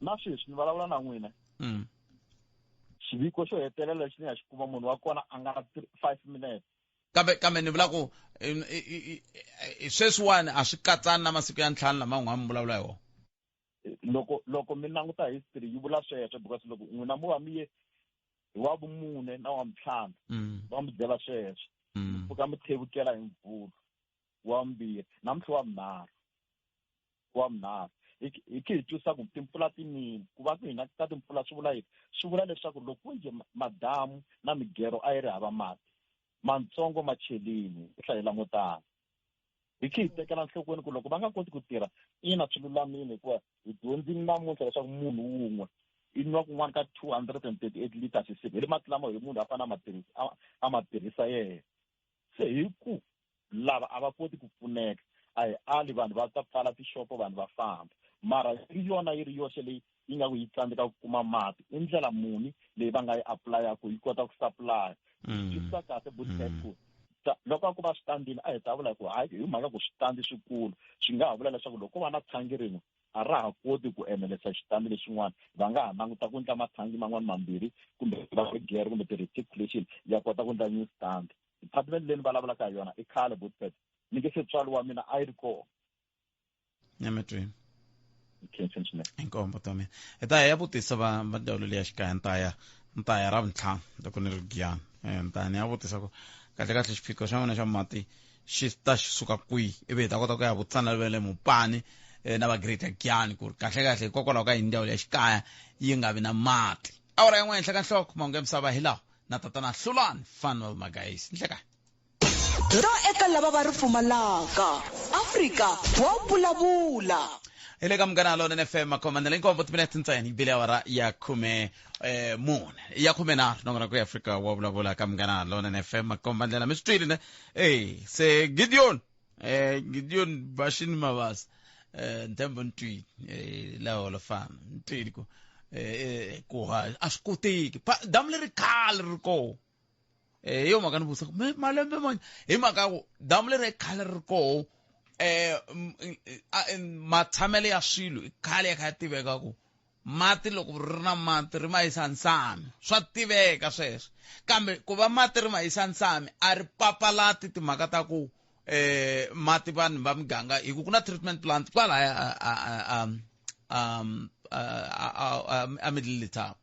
na sweswi ni vulavula na n'wina xiviko xo hetelela lexi ni nga xi kuma munhu wa kona a nga na 5 minutes kambe ni vula ku sweswiwani a swi katsani na masiku ya ntlhanu lama n'wa mi vulavula hi wona loko mi languta history yi vula sweswo because loko n'wina mu va mi ye hi wa vumune na wa ntlhanu va mi byela sweswo mi pfuka mi tlhevukela hi mvhulu wa vumbirhi namuntlha wa vunharhu hi khe hi twisa ku timpfula ti nini ku va ku hina ka timpfula swi vula yini swi vula leswaku loko njhe madamu na migero a yi ri hava mati mantsongo ma chelini hi hlayela mo tala hi khe hi tekela nhlokweni ku loko va nga koti ku tirha ina swi lulamile hikuva hi dyondzile namuntlha leswaku munhu wun'we i nwa kun'wana ka 238 liters hi siku hi le mati lama hi munhu a fanele a ma tirhisa yena se hi ku lava a va koti ku pfuneka a hi ali vanhu va ta pfala tixopo vanhu va famba mara yi yona yi ri yoxe leyi yi nga ku yi tsandzeka ku kuma mati i ndlela muni leyi va nga yi apply-a ku yi kota ku supply twisisa kahle ku loko a ku va switandini a hi ta vula ku hayi hi mhaka ku switandi swikulu swi nga ha vula leswaku loko ko va na thangi rin'we a ra ha koti ku enerisa xitandi lexin'wana va nga ha languta ku endla mathangi man'wana mambirhi kumbe va gere kumbe ti-reticulation ya kota ku endla new stand department leyi ni vulavulaka hi yona i khale Bootpet Ni nge se tswariwa mina a yi ri kona. Nyametweni. Khensa swinene. Inkombo ta mina. Hi ta ya vutisa va va ndzawulo leya xikaya ni ta ya Ravuntlhanu loko ni ri Giyani. Ni ta ya ni ya vutisa ku kahle kahle xiphiqo xa n'wina xa mati xi ta xi suka kwihi, ivi hi ta kota ku ya vutisa na va le Mopani na va Greater Giyani ku ri kahle kahle hikokwalaho ka yini ndzawulo ya xikaya yi nga vi na mati. Awara ya n'we henhla ka nhloko, mahungu ya misava hi lawa na tatana Hlulani Fanuel Magaisi. Nhlekani. To eka lava va ri pfumalaka. Afrika wa vulavula. Hi le ka Munghana Lonene FM, makhomandela inkombo timinete ntsena yi bile awara ya khume mune ya khume nharhu nongonoko ya Afrika wa vulavula ka Munghana Lonene FM, makombandlela mi swi twile ne se Gideon Gideon Bashini Mabasa nthembo ni twile laha holofana ni twile ku ku a swi koteki damu leri khale ri koho. Hi yo mhaka ni vutisa ku malembe manje hi mhaka ya ku damu leri khale ri koho matshamelo ya swilo i khale ya kha ya tiveka ku mati loko ri na mati ri ma yisa nsami, swa tiveka sweswo, kambe ku va mati ri ma yisa nsami a ri papalati timhaka ta ku mati vanhu va miganga hi ku ku na treatment plant kwalaya a Middle Letaba,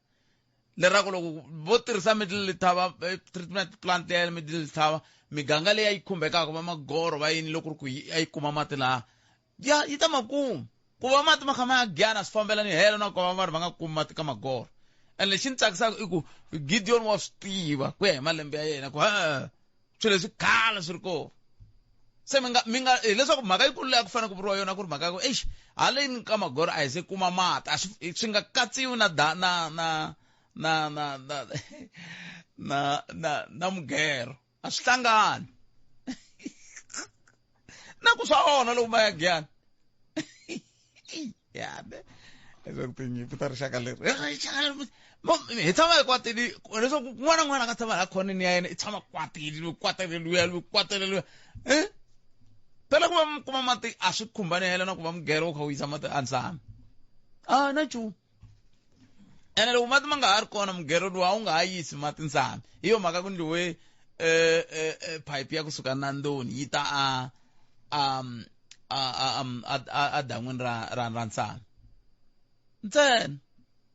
leraku loko vo tirhisa Middle Letaba treatment plant ya Middle Letaba, miganga leyi a yi khumbekaka va magoro va yini loko ri ku a yi kuma mati laha ya yi ta ma kuma, ku va mati ma kha ma ya Giyani swi fambelani helo na ku va vanhu va nga kumi mati ka magoro. And lexi ni tsakisaka i ku Gideon wa swi tiva ku ya hi malembe ya yena ku swilo leswi khale swi ri kona. Se mi nga, mi nga, hileswaku mhaka yikulu leyi a ku fanele ku vuriwa yona ku ri mhaka ya ku eish haleni ka magoro a hi se kuma mati, a swi, swi nga katsiwi na da, na, na, na, na, na, na, na, na mughero, a swi hlangani na ku swa onha loko ma ya Giyani. Ya ne leswaku tinyimpfu ta rixaka leri rixaka leri hi tshama hi kwatile, leswaku kun'wana na kun'wana a nga tshama laha khoneni ya yena i tshama kwatile, loyi kwatele luya, loyi kwatele luya. Phela ku va mi kuma mati a swi khumbani helo na ku va mughero wu kha wu yisa mati ansami a na nchumu. Ene loko mati ma nga ha ri kona mughero lowu a wu nga ha yisi mati nsami, hi yo mhaka ku ndliwe pipe ya kusuka Nandoni yi ta a dan'wini ra nsami ntsena.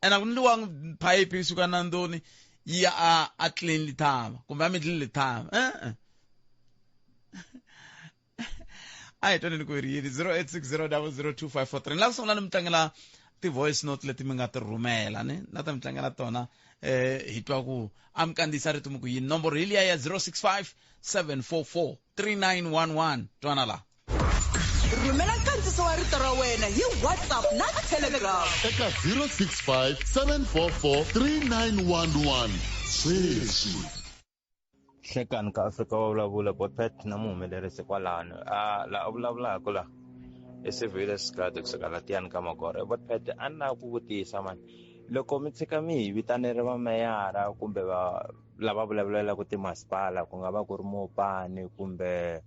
Ene a ku ndliwangi pipe yi suka Nandoni yi ya a Klein Letaba kumbe a Middle Letaba. A hi twaneni ku ri yini 0860002543. Ni lava ku sungula ni mi tlangela ti-voice note leti mi nga ti rhumela ni na ta mi tlangela tona hi twa ku a mi kandziyisa rito mi ku yini. Nomboro hi liya ya 065 744 3911. Twana la. Rhumela nkandziso wa rito ra wena hi WhatsApp na Telegram eka 065 744 3911 sweswi. Hlekani ka Afrika wa vulavula Botpet na muhumelerisi kwalano a la a vulavulaka la i Sivile Sigadi kusuka latiyani ka Magoro. Botpet, a ni lava ku vutisa mani, loko mi tshika mi hi vitanele vameyara kumbe va lava vulavulelaka timasipala, ku nga va ku ri Mopani kumbe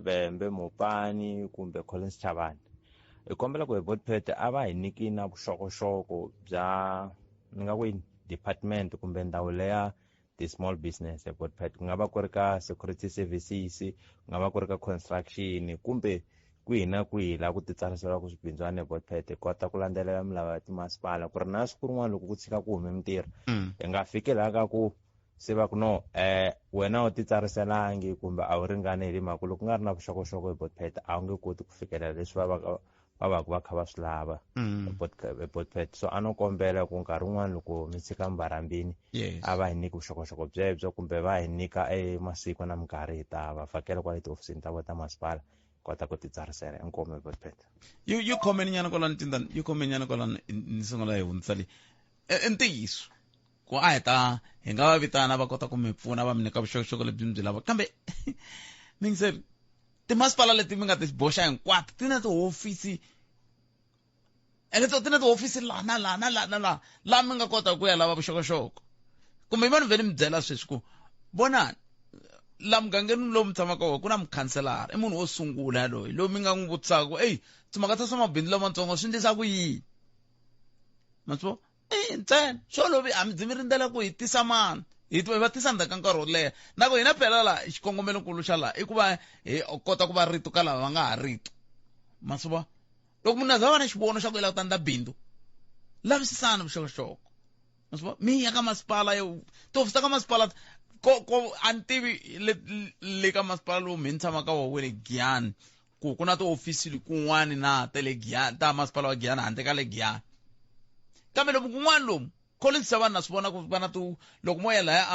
Vhembe Mopani kumbe Collins Chavani, hi kombela ku hi Botpet a va hi nyiki na vuxokoxoko bya ni nga ku department kumbe ndhawu leya ti-small business Botpet, ku nga va ku ri ka security services, ku nga va ku ri ka construction kumbe kwihi na kwihi laha ku titsariselaka swibindzwana Botpet, hi kota ku landzelela milawu ya timasipala ku ri na siku rin'wana loko ku tshika ku hume mintirho hi nga fiki laha ka ku se va ku no wena u titsariselangi kumbe a wu ringaneli, mhaka loko ku nga ri na vuxokoxoko hi Botpet a wu nge koti ku fikelela leswi va va va va kha va swi lava Botpet. So a no kombela ku nkarhi wun'wani loko mi tshika mi va rhambini a va hi nyiki vuxokoxoko byebyo kumbe va hi nyika emasiku na minkarhi hi ta va vhakela kwale tihofisini ta vona ta masipala, kota ku titsarisela. Inkomu Botpet. Yi khomeni nyana kwalano tindani, yi khomeni nyana kwalano ni sungula hi hundzisa leyi. I ntiyiso ku a hi ta hi nga va vitana va kota ku mi pfuna va mi nyika vuxokoxoko lebyi mi byi lavaka, kambe mingiseri timasipala leti mi nga ti boxa hinkwato ti na tihofisi, ene ti na tihofisi laha na laha na laha na laha laha mi nga kota ku ya lava vuxokoxoko. Kumbe vanhu ve ni mi byela sweswi ku vonani la mugangeni lowu mi tshamaka kona ku na mukhanselara, i munhu wo sungula loyi loyi mi nga n'wi vutisaka ku eyi timhaka ta swa mabindzu lamatsongo swi endlisa ku yini, ma swi vona? Ntsena swo lovi a mi byi mi rindzela ku hi tisa mani Hi va tisa ndzhaku ka nkarhi wo leha. Na ku hina phela la xikongomelonkulu xa laha i ku va hi kota ku va rito ka lava va nga ha rito. Ma swi vona? Loko munhu a za va na xivono xa ku i lava ku ta endla bindzu, lavisisani vuxokoxoko. Ma swi vona? Mi ya ka masipala, tihofisi ta ka masipala ko a ni tivi le ka masipala lowu mi ni tshama ka wona wa le Giyani ku ku na tihofisi kun'wani na ta le Giyani, ta masipala wa Giyani handle ka le Giyani. Kambe lomu kun'wani lomu Collins xa vanhu na swi vona ku va na ti loko mo ya laya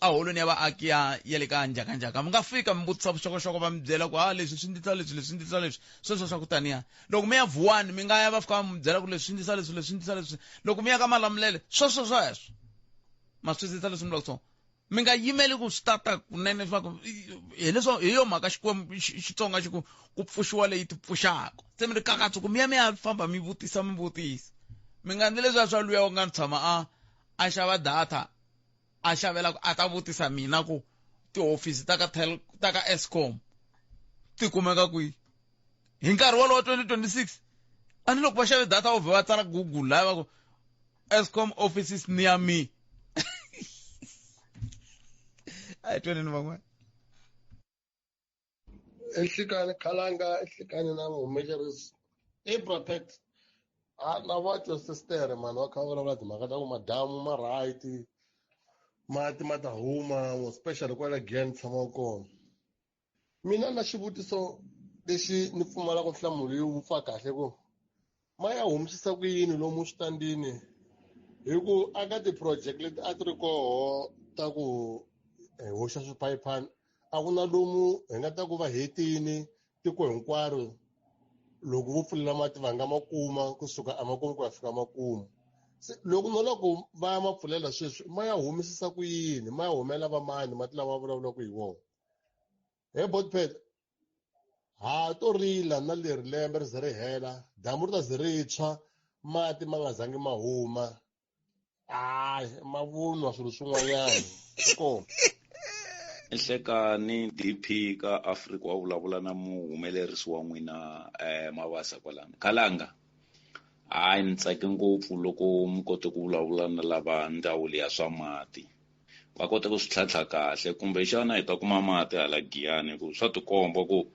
a holweni ya vaaki ya le ka Njhakanjhaka mi nga fika mi vutisa vuxokoxoko va mi byela ku ha leswi swi ndlisa leswi, leswi ndlisa leswi, sweswo swa ku taniya. Loko mi ya Vuwani mi nga ya va fika va mi byela ku leswi swi ndlisa leswi, leswi swi ndlisa leswi. Loko mi ya ka Malamulele sweswo sweswo ma swi twisisa leswi mi vulaka swona. Mi nga yimeli ku swi tata kunene swa ku hi leswo hi yo mhaka Xikwembu Xitsonga xi ku ku pfuxiwa leyi ti pfuxaka. Se mi ri kakatsu ku mi ya mi ya famba mi vutisa mi vutisa. Mi nga endli leswiya swa luya u nga tshama a xava data a xavela ku a ta vutisa mina ku tihofisi ta ka tel, ta ka Eskom ti kumeka kwihi. Hi nkarhi wolowo 2026 a ni loko va xave data va vhe va tsala Google laya va ku Eskom offices near me. A hi twaneni van'wana. Enhlikani Khalanga, enhlikani na muhumelerisi i Protect. A na va twa sister mani va kha va vulavula timhaka ta ku madamu ma right, mati ma ta huma, especially kwala Giyani tshamaka kona. Mina na xivutiso lexi ni pfumalaka nhlamulo yo vupfa kahle ku ma ya humisisa ku yini lomu switandini, hi ku aka ti-project leti a ti ri koho ta ku hi hoxa swiphayiphani a ku na lomu hi nga ta ku va hetini tiko hinkwaro loko vo pfulela mati va nga ma kuma kusuka emakumu ku ya fika makumu. Se loko no loko va ya ma pfulela sweswi ma ya humisisa ku yini, ma ya humela va mani mati lama vulavulaka hi wona? He Botpet, ha to rila na leri lembe ri ze ri hela, damu ri ta ze ri tshwa mati ma nga zangi ma huma. Hayi, mavunwa swilo swin'wanyana. Inkomu. Nhlekani DP ka Afrika wa vulavula na muhumelerisi wa n'wina Mabasa kwalano. Khalanga, hayi ni tsake ngopfu loko mi kote ku vulavula na lava ndzawulo ya swa mati. Va kota ku swi tlhantlha kahle, kumbexana hi ta kuma mati hala Giyani, ku swa tikomba ku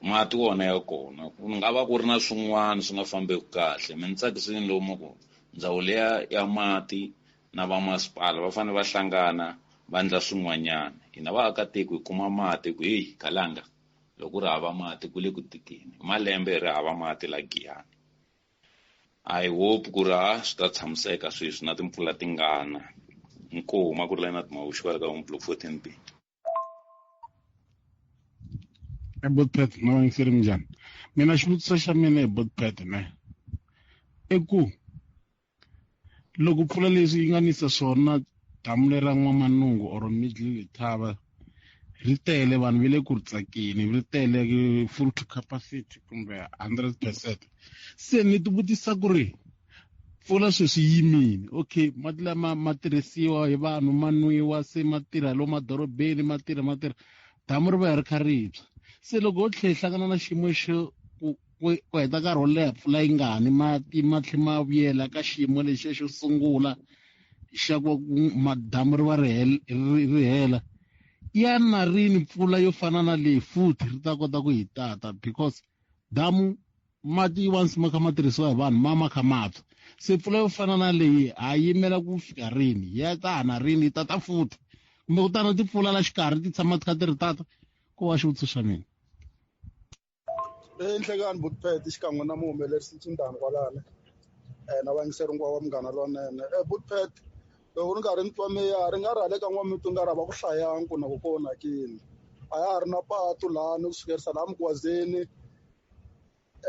mati wona ya kona. Ku nga va ku ri na swin'wana swi nga fambeki kahle. Mi ni tsakisile lomu ku ndzawulo ya mati na va masipala va fanele va hlangana va endla swin'wanyana. Hina vaakatiko hi kuma mati ku heyi Khalanga loko ri hava mati ku le ku tikeni. Hi malembe ri hava mati la Giyani. I hope ku ri ha swi ta tshamiseka sweswi na timpfula ti nga na. Inkomu a ku ri Leonard Mawuxi kwale ka home block 14B. E Botpet na vayingiseri minjhani? Mina xivutiso xa mina hi Botpet ne i ku loko mpfula leswi yi nga nisa swona damu leri ra N'wamanungu or Middle Letaba ri tele, vanhu va le ku ri tsakeni, ri tele full to capacity kumbe 100%. Se ni ti vutisa ku ri mpfula sweswi yi yimile, okay, mati lama ma tirhisiwa hi vanhu, ma nwiwa, se ma tirha lomu madorobeni, ma tirha, ma tirha, damu ri va ri kha ri tshwa. Se loko ho tlhela hi hlangana na xiyimo xo ku heta nkarhi wo leha mpfula yi nga ni, mati ma tlhela ma vuyela ka xiyimo lexiya xo sungula xa ku madamu ri va ri hela, ya na rini mpfula yo fana na leyi futhi ri ta kota ku hi tata, because damu mati once ma kha ma tirhisiwa hi vanhu ma ma kha ma tshwa. Se mpfula yo fana na leyi ha yimela ku fika rini, ya ta na rini yi tata futhi, kumbe ku tana timpfula la xikarhi ti tshama ti kha ti ri tata? Ko va xivutiso xa mina. Enhlekani Botpet xikan'we na muhumelerisi Ntsundani kwalano na vayingiseri hinkwavo wa Munghana Lonene. Botpet loko ni karhi ni twa meyara ri nga ri hale ka N'wamitwa nga ri hava ku hlayangi ku na ku ku onhakile. A ya ha ri na patu laha ni ku sukerisa laha Mugwazeni,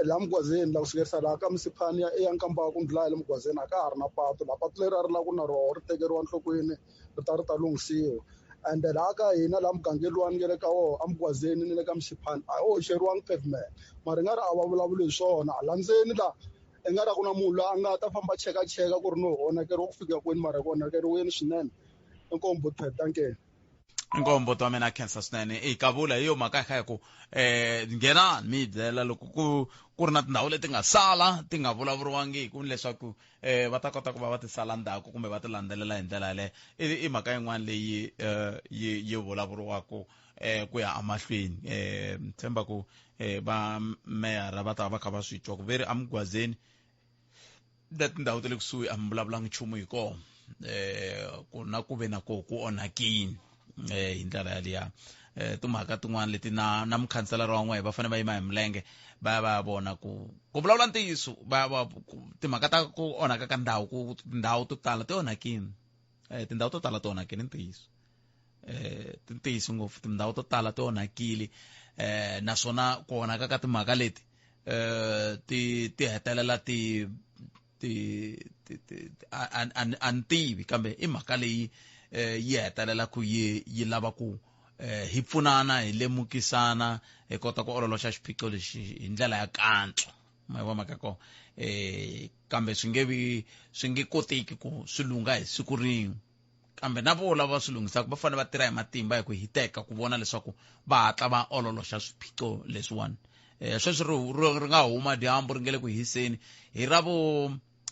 laha Mugwazeni la ku sukerisa laha ka Msiphani ya Nkambako ku ndlhula ya le Mugwazeni a ka ha ri na patu laha. Patu leri a ri lava ku na roho ri tekeriwa enhlokweni ri ta ri ta lunghisiwa. Ende laha ka hina laha mugangeni luwani nga le ka wona eMugwazeni ni le ka Msiphani a ho hoxeriwangi pavement, mara i nga ri a va vulavuli hi swona. Hala ndzeni laha i nga ri a ku na munhu loyi a nga ta famba chekacheka ku ri no onhakeriwa ku fika kwini, mara ku onhakeriweni swinene. Inkomu Botpet, dankie. Nkombo wa mina, khensa swinene. I kavula hi yo mhaka kha ya ku nghenani mi hi byela loko ku ri na tindhawu leti nga sala ti nga vulavuriwangiki, leswaku va ta kota ku va va ti sala ndzhaku kumbe va ti landzelela hi ndlela yaleyo. I mhaka yin'wana leyi yi vulavuriwaka ku ya emahlweni. Tshemba ku va meyara va ta va kha va swi twa ku veri emugwazeni na tindhawu ta le kusuhi a mi vulavulangi nchumu hi kona, ku na ku ve na ko ku onhakini hi ndlela yaliya. Timhaka tin'wana leti na mukhanselara wa n'wehe va fanele va yima hi milenge va ya va ya vona ku vulavula ntiyiso, va timhaka ta ku onhaka ka ndhawu, ku tindhawu to tala ti onhakini, tindhawu to tala ti onhakini ntiyiso, ntiyiso ngopfu, tindhawu to tala ti onhakile, naswona ku onhaka ka timhaka leti ti hetelela ti ti a ni tivi, kambe i mhaka leyi yi hetelela ku yi lava ku hi pfunana, hi lemukisana, hi kota ku ololoxa xiphiqo lexi hi ndlela ya kantswa. Ma vona mhaka kona, kambe swi nge vi, swi nge koteki ku swi lungha hi siku rin'we, kambe na vo lava swi lunghisaka va fanele va tirha hi matimba hi ku hiteka ku vona leswaku va hatla va ololoxa swiphiqo leswiwani. Sweswi ri nga huma dyambu ri nge le ku hiseni hi ra vo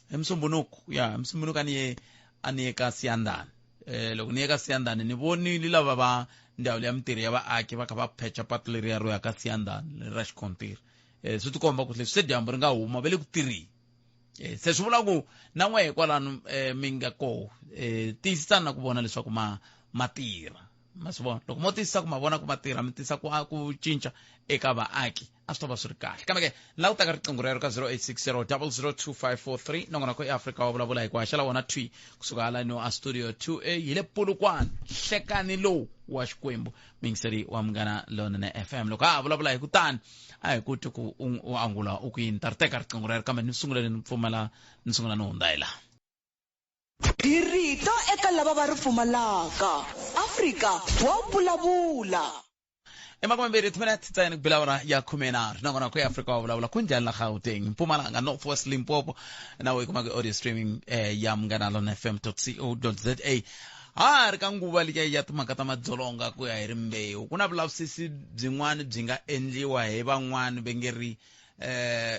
hi Musumbunuku, ya hi Musumbunuku a ni ye ka Siyandhani. Loko ni ye ka Siyandhani ni vonile lava va ndzawulo ya mintirho ya vaaki va kha va phecha patu leriya ro ya ka Siyandhani leri ra xikontiri. Swi tikomba ku leswi se dyambu ri nga huma va le ku tirheni. Se swi vula ku na n'we hikwalano mi nga koho, tiyisisani na ku vona leswaku ma tirha. Ma swi vona loko mo tiyisisa ku ma vona ku ma tirha, mi tisa ku cinca eka vaaki, a swi ta va swi ri kahle. Kambe ke ni lava ku teka riqingho rero ka 0860 002543. Nongonoko eAfrika wa vulavula hi ku haxela wona thwi kusuka halano a studio 2A hi le Polokwane, hlekani lowu wa Xikwembu, muyingiseri wa Munghana Lonene FM. Loko ha vulavula hi ku tani a hi ku twi ku u angula u ku yini, ta ri teka riqingho rero, kambe ni sungule ni pfumela ni sungula ni hundza hi laha. Hi rito eka lava va ri pfumalaka, Afrika wa vulavula. I makumembirhi timinete ntsena ku bela awara ya 13. Nongonoko ya Afrika wa vulavula ku njhani la Gauteng, Mpumalanga, North West, Limpopo, na u yi kumaka audio streaming ya Munghana Lona FM co za. Ha ri ka nguva liya ya timhaka ta madzolonga ku ya hi rimbewu, ku na vulavisisi byin'wana byi nga endliwa hi van'wani va nge ri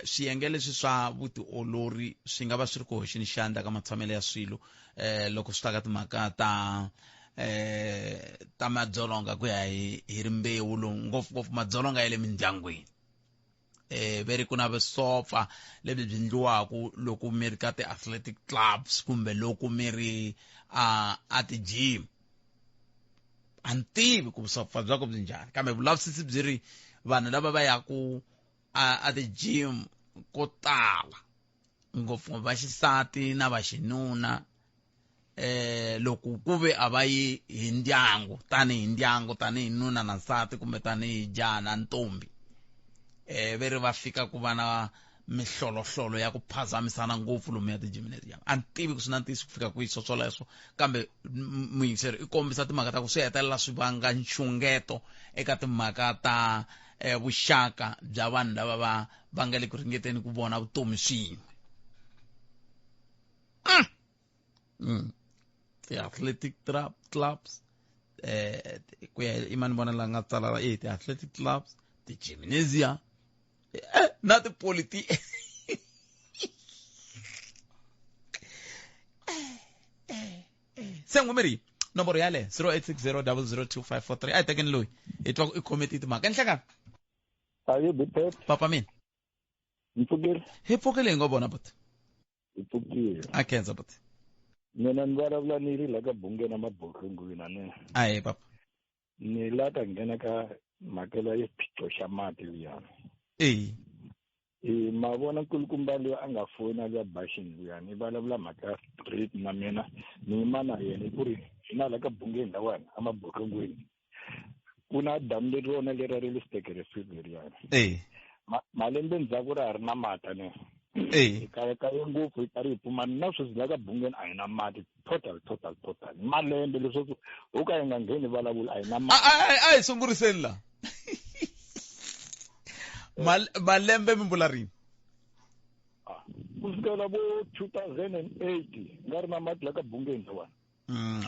swiyenge leswi swa vutiolori swi nga va swi ri ku hoxeni xandla ka matshamelo ya swilo loko swi ta ka timhaka ta madzolonga ku ya hi rimbewu, lowu ngopfungopfu madzolonga ya le mindyangwini. Ve ri ku na vusopfa lebyi byi ndliwaku loko mi ri ka ti-athletic clubs kumbe loko mi ri a ti-gym. A ni tivi ku vusopfa bya ku byi njhani, kambe vulavisisi byi ri vanhu lava va yaku a ti-gym ko tala ngopfungopfu va xisati na va xinuna, loko ku ve a va yi hi ndyangu, tanihi ndyangu, tanihi nuna na nsati kumbe tanihi jaha na ntombi, ve ri va fika ku va na mihlolohlolo ya ku phazamisana ngopfu lomu ya ti-gym letiya. A ni tivi ku swi na ntiyiso ku fika kwihi swo swoleswo, kambe muyingiseri i kombisa timhaka ta ku swi hetelela swi vanga nxungeto eka timhaka ta vuxaka bya vanhu lava va nga le ku ringeteni ku vona vutomi swin'we. Ti-athletic clubs, ku ya i mani vona la nga tsala ti-athletic clubs, ti-gymnasia, na tipolitiki. Se n'wumeri nomboro yale 0860 002543. A hi tekeni loyi hi twa ku i khome timhaka enhlekani. Ayi butep. Papa mina. Hi pfukile. Hi pfukile hi ngo vona buti. Hi pfukile. A khensa buti. Mina ni vulavula ni ri la ka Bungeni Mabohlongwini ne. Ayi papa. Ni la ka nghena ka mhaka ya xiphiqo xa mati liyani. Ma vona nkulukumba loyi a nga fona luya Bashing luyani, i vulavula mhaka ya street na mina ni yima na yena ku ri hina la ka Bungeni lawani a Mabohlongwini ku na damu leri rona leri ra le Stekere leriyani. Malembe ndzhaku ra ha ri na mati ne. Hi kayakaye ngopfu hi karhi hi pfumala na sweswi la ka Bungeni a hi na mati total total total malembe leswaku ho ka hi nga ngheni vulavula a hi na mati. A hi sunguriseni la. Malembe mi vula rini? Ku sukela vo 2008 nga ri na mati la ka Bungeni lawani.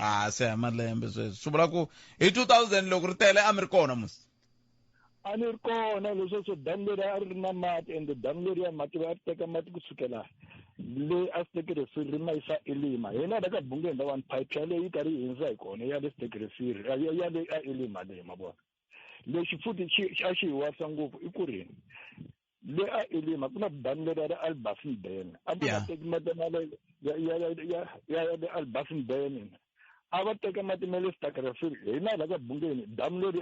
A se ya malembe sweswi swi vula ku hi 2000 loko ri tele a mi ri kona musi? A ni ri kona. Leswo swo damu leri a ri ri na mati, ende damu leriya mati va ri teka mati kusukela le a Stekresiri ri ma yisa Elima. Hina la ka Bungeni lawani, pipe yaleyo yi karhi yi hindza hi kona ya le Stekresiri, ya le a Elima leyi, ma vona. Lexi futhi xi a xi hi wasa ngopfu i ku ri le a Elima ku na damu leri ra Albasin Dam, a va nga teki mati ma le ya le Albasin Dam, a va teka mati ma le Stekresiri. Hina la ka Bungeni, damu leri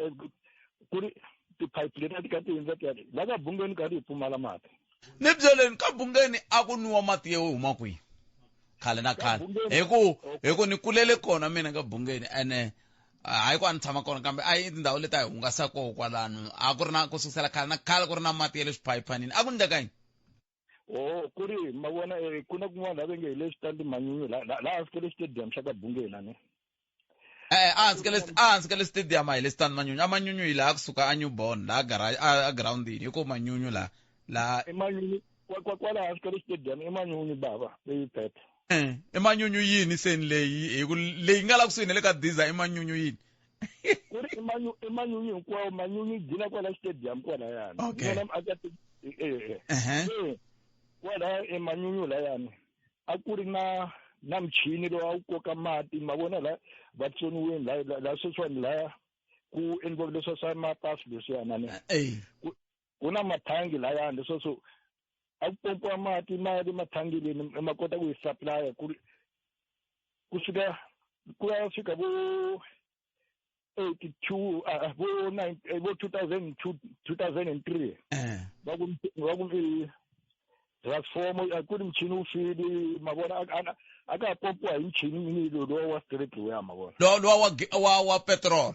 ku ri tiphayiphi leti a ti kha ti hindza tiyani la ka Bungeni, karhi hi pfumala mati. Ni byeleni, ka Bungeni a ku nwiwa mati yo huma kwihi khale na khale? Hi ku ni kulele kona mina ka Bungeni, ene hayi ku a ni tshama kona, kambe a yi tindhawu leti a hi hungasa koho kwalano. A ku ri na, ku sukusela khale na khale, ku ri na mati ya le swiphayiphanini. A ku ndleka yini? O ku ri ma vona, ku na kun'wana la va nge hi le switandi Manyunyu, laha hansi ka le stadium xa ka Bungeni ani. A hansi ka le stadium, a hi le stand Manyunyu. A Manyunyu hi laha kusuka a Newborn, laha garage a groundini, hi ko Manyunyu laha laha. I Manyunyu kwala hansi ka le stadium, i Manyunyu bava leyi phethe. I Manyunyu yini seni leyi? Hi ku leyi nga la kusuhi na le ka Diza, i Manyunyu yini? Ku ri i Manyunyu hinkwawo, Manyunyu gcina kwala stadium kwalayani. Kwala i Manyunyu layani a ku ri na michini lowu a wu koka mati, ma vona, la vatsoniweni la sweswiwani laya ku endliwa leswa swa mapasi leswiyana ne. Ku na mathangi layani, leswa swo a ku pompiwa mati ma ya le mathangileni, ma kota ku yi supplya ku kusuka ku ya fika vo 82, vo 9, vo 2002, 2003. Va ku transform a ku ri michini wu file, ma vona, a ka ha pompiwa hi michini lowa wa straight loya, ma vona. Luwa wa petrol?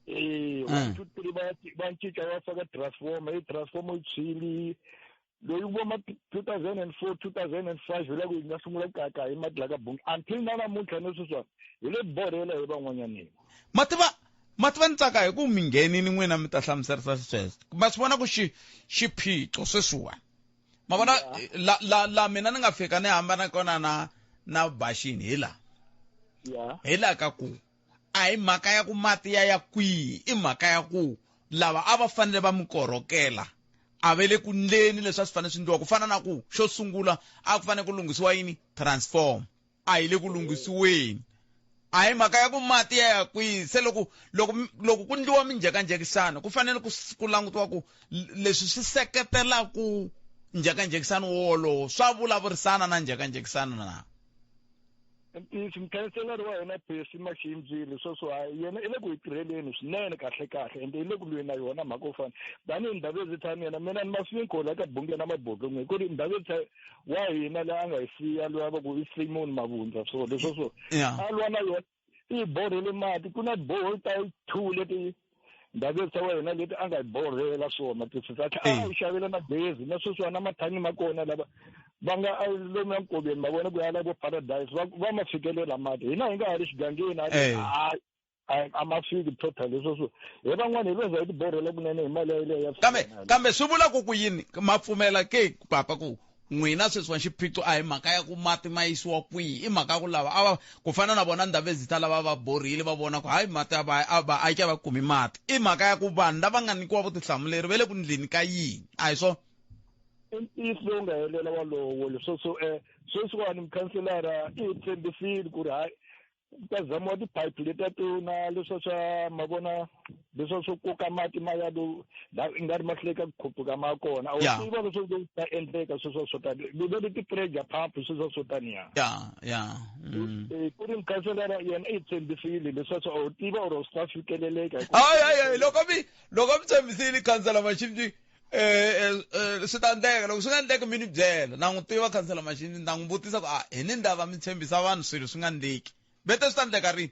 Eh, 1 2 3, va cinca va faka transformer, i transformer yi tshwile loyi vo ma 2004, 2005, hi la ku hi nga sungula ku kaka hi mati la ka Bunga until na namuntlha ni sweswiwani hi le borhela hi van'wanyaneni. Mativa ni tsaka hi ku mi nghenini n'wina mi ta hlamuserisa sweswo. Ma swi vona ku xi xiphiqo sweswiwani, ma vona, la mina ni nga fika ni hambana kona na Baxini hi la hi la ka ku a hi mhaka ya ku mati ya kwihi, i mhaka ya ku lava a va fanele va mi korhokela a ve le ku ndleni leswi a swi fanele swi ndliwa. Ku fana na ku xo sungula a ku fanele ku lunghisiwa yini? Transform a yi le ku lunghisiweni. A hi mhaka ya ku mati ya kwihi. Se loko ku ndliwa minjhekanjhekisano, ku fanele ku langutiwa ku leswi swi seketelaku njhekanjhekisano wolowo swa vulavurisana na njhekanjhekisano na. Ntiyiso, mukhanselara wa hina Percy Maxindzile sweswo yena i le ku hi tirheleni swinene kahle kahle, ende i le ku lweni na yona mhaka yo fana tanihi Ndhavezitha. Mina ni Masvingo la ka Bunge na Mabodlong, hi ku ri Ndhavezitha wa hina loyi a nga hi siya, loyi a va ku i Simon Mavundza, so leswo so a lwa na yona, i borhele mati. Ku na borehole ta two leti Ndhavezitha wa hina leti a nga hi borhela swona tisisa, a tlhela a yi xavela na gezi na sweswiwa na mathangi ma kona. Lava va nga lomu ya nkoveni, ma vona, ku ya la vo Paradise, va ma fikelela mati. Hina hi nga ha ri xigangeni, a ma fiki total. Leswo swo hi van'wani hi loza hi tiborhela kunene hi mali yaleyo ya. Kambe swi vula ku yini? Ma pfumela ke papa ku n'wina sweswiwani xiphiqo a hi mhaka ya ku mati ma yisiwa kwihi, i mhaka ya ku lava a va ku fana na vona Ndhavezitha lava va borhile, va vona ku hayi, mati a va a vaaki a va kumi mati, i mhaka ya ku vanhu lava nga nyikiwa vutihlamuleri va le ku ndleni ka yini, a hi swona? I ntiyiso lowu nga helela walowo. Leswo so sweswiwani mukhanselara i hi tshembisile ku ri hayi, ku ta zamiwa tiphayiphi letiya to na leswa swa, ma vona, leswa swo koka mati ma ya lo la i nga ri ma hluleka ku khuphuka ma kona. A wu tiva leswaku swi ta endleka sweswo swo tani va le ti-pressure pump, sweswo swo taniya. ya ya Ku ri mukhanselara yena i tshembisile leswaku a wu tiva or swi ta fikeleleka. Hayi hayi hayi, loko mi tshembisile khansela Maximbi, swi ta endleka. Loko swi nga endleki, mi ni byela. Na n'wi tiva khansela Maximbi, ni ta n'wi vutisa ku a hi ni ndava mi tshembisa vanhu swilo swi nga ndleki. Vete swi ta endleka rini?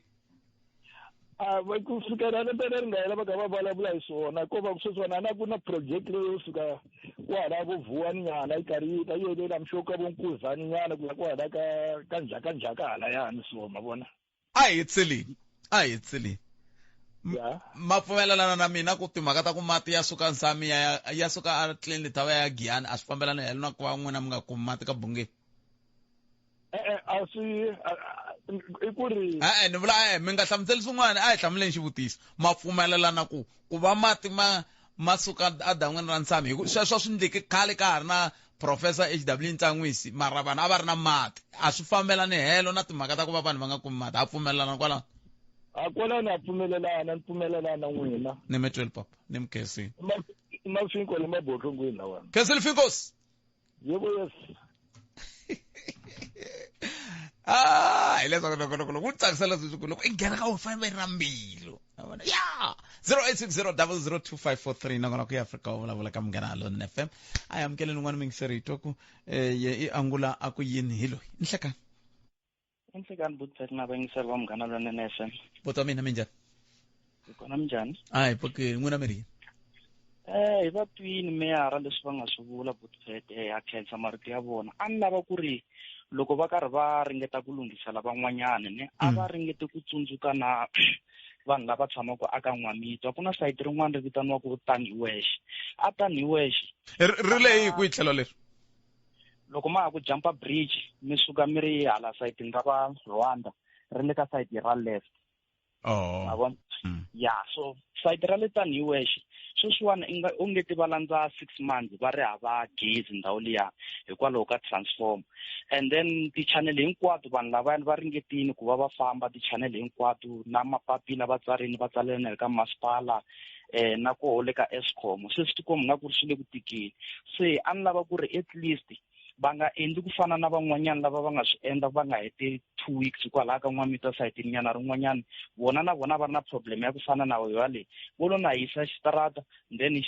A va ku sukela lembe leri nga hela va kha va vulavula hi swona, ko va sweswiwani a na ku na project leyo suka kwahala vo Vuwani nyana yi karhi yi ta yi helela mixo ka vo Nkuzani nyana ku ya kwahala ka Ndzhaka Ndzhaka halayani, so ma vona. A hi hetiseleni, a hi hetiseleni. Ma pfumelelana na mina ku timhaka ta ku mati ya suka Nsami ya suka a Clean Tava ya Giyani a swi fambelani helo na ku va n'wina mi nga kumi mati ka Bungeni? E-e, a swi I ku ri E-e ni vula e mi nga hlamuseli swin'wana a hi hlamuleni xivutiso ma pfumelelana ku ku va mati ma ma suka edan'wini ra nsami hi ku sweswo swi ndleke khale ka ha ri na professor hw ntsan'wisi mara vanhu a va ri na mati a swi fambelani helo na timhaka ta ku va vanhu va nga kumi mati ha pfumelelana kwalano a kwalano ha pfumelelana ni pfumelelana na n'wina ni mi tweli papa ni mi khensile i mafinko le mabotlongweni lawani khensile finkosi yebo yes ah hileswaku loko loko loko u tsakisela sweswi ku loko i nghena ka Wi-Fi va yi ra mbilu vona ya 0860002543 nakona ku ya Afrika wa vulavula ka Munghana Lonene FM a hi amukeleni un'wana mingiseri hi twa ku ye i angula a ku yini hi loyi nhlekani Inhlekani Butpet na vayingiseri va Munghana Lonene FM. Buti wa mina minjhani? Hi kona minjhani? A hi pfukile n'wina mi ri yini? Eh hi va twini meyara leswi va nga swi vula Butpet eh ha khensa marito ya vona. A ni lava ku ri loko va karhi va ringeta ku lunghisela van'wanyana ne a va ringete ku tsundzuka na vanhu lava tshamaka aka N'wamitwa ku na sayiti rin'wana ri vitaniwaka Tani hi Wexe. A Tani hi Wexe ri lehi kwihi tlhelo leri? Loko ma ha ku jumpa bridge mi suka mi ri hala sayitini ra va Rwanda ri le ka sayiti ra left. Oh. Ma vona? Ya, so sayiti ra le tani hi wexe sweswiwani i nga onge ti va landza 6 months va ri hava gezi ndhawu liya hikwalaho ka transformer. And then ti-channel hinkwato vanhu lavayani va ringetile ku va va famba ti-channel hinkwato na mapapila va tsarini va tsalela na le ka masipala na koho le ka Eskom. Se swi tikomba nga ku ri swi le ku tikeni. Se a ni lava ku ri at least va nga endli ku fana na van'wanyana lava va nga swi endla va nga heti 2 weeks kwalaha ka N'wamitwa sayitini nyana rin'wanyana vona na vona va ri na problem ya ku fana na yona leyi vo lo na hisa xitarata then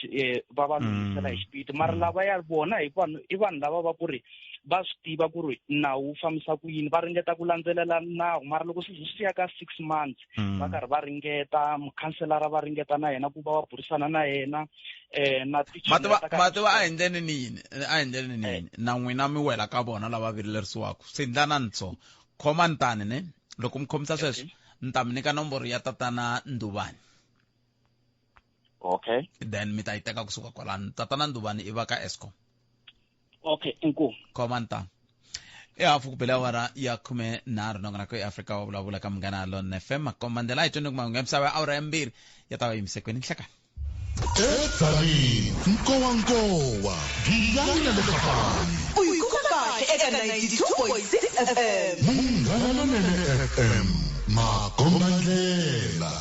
va va lunghisela hi xipidi mara lavaya vona hi vanhu i vanhu lava va ku ri va swi tiva ku ri nawu wu fambisa ku yini va ringeta ku landzelela nawu mara loko swi swi ya ka 6 months va karhi va ringeta mukhanselara va ringeta na yena ku va va burisana na yena na mativa a hi ndleni ni yini a hi ndleni ni yini na n'wina mi wela ka vona lava vilerisiwaka se ndlanani so khomani tani ne loko mi khomisa sweswo ni ta mi nyika nomboro ya tatana Nduvani. Okay. Then mi ta yi teka kusuka kwalano tatana Nduvani i va ka Eskom. Okay, inkomu. Khomani tani. I hafu ku bela awara ya 13 nongonoko eAfrika wa vulavula ka Munghana Lonene FM makombandlela a hi tweni ku mahungu ya misava ya awara ya 2 ya ta va yimisekweni nhlekani. Edzamini, nkowankowa, Giyani na le Kapani. U yi kuma kahle eka 92.6 FM. Munghana Lonene FM, makombandlela.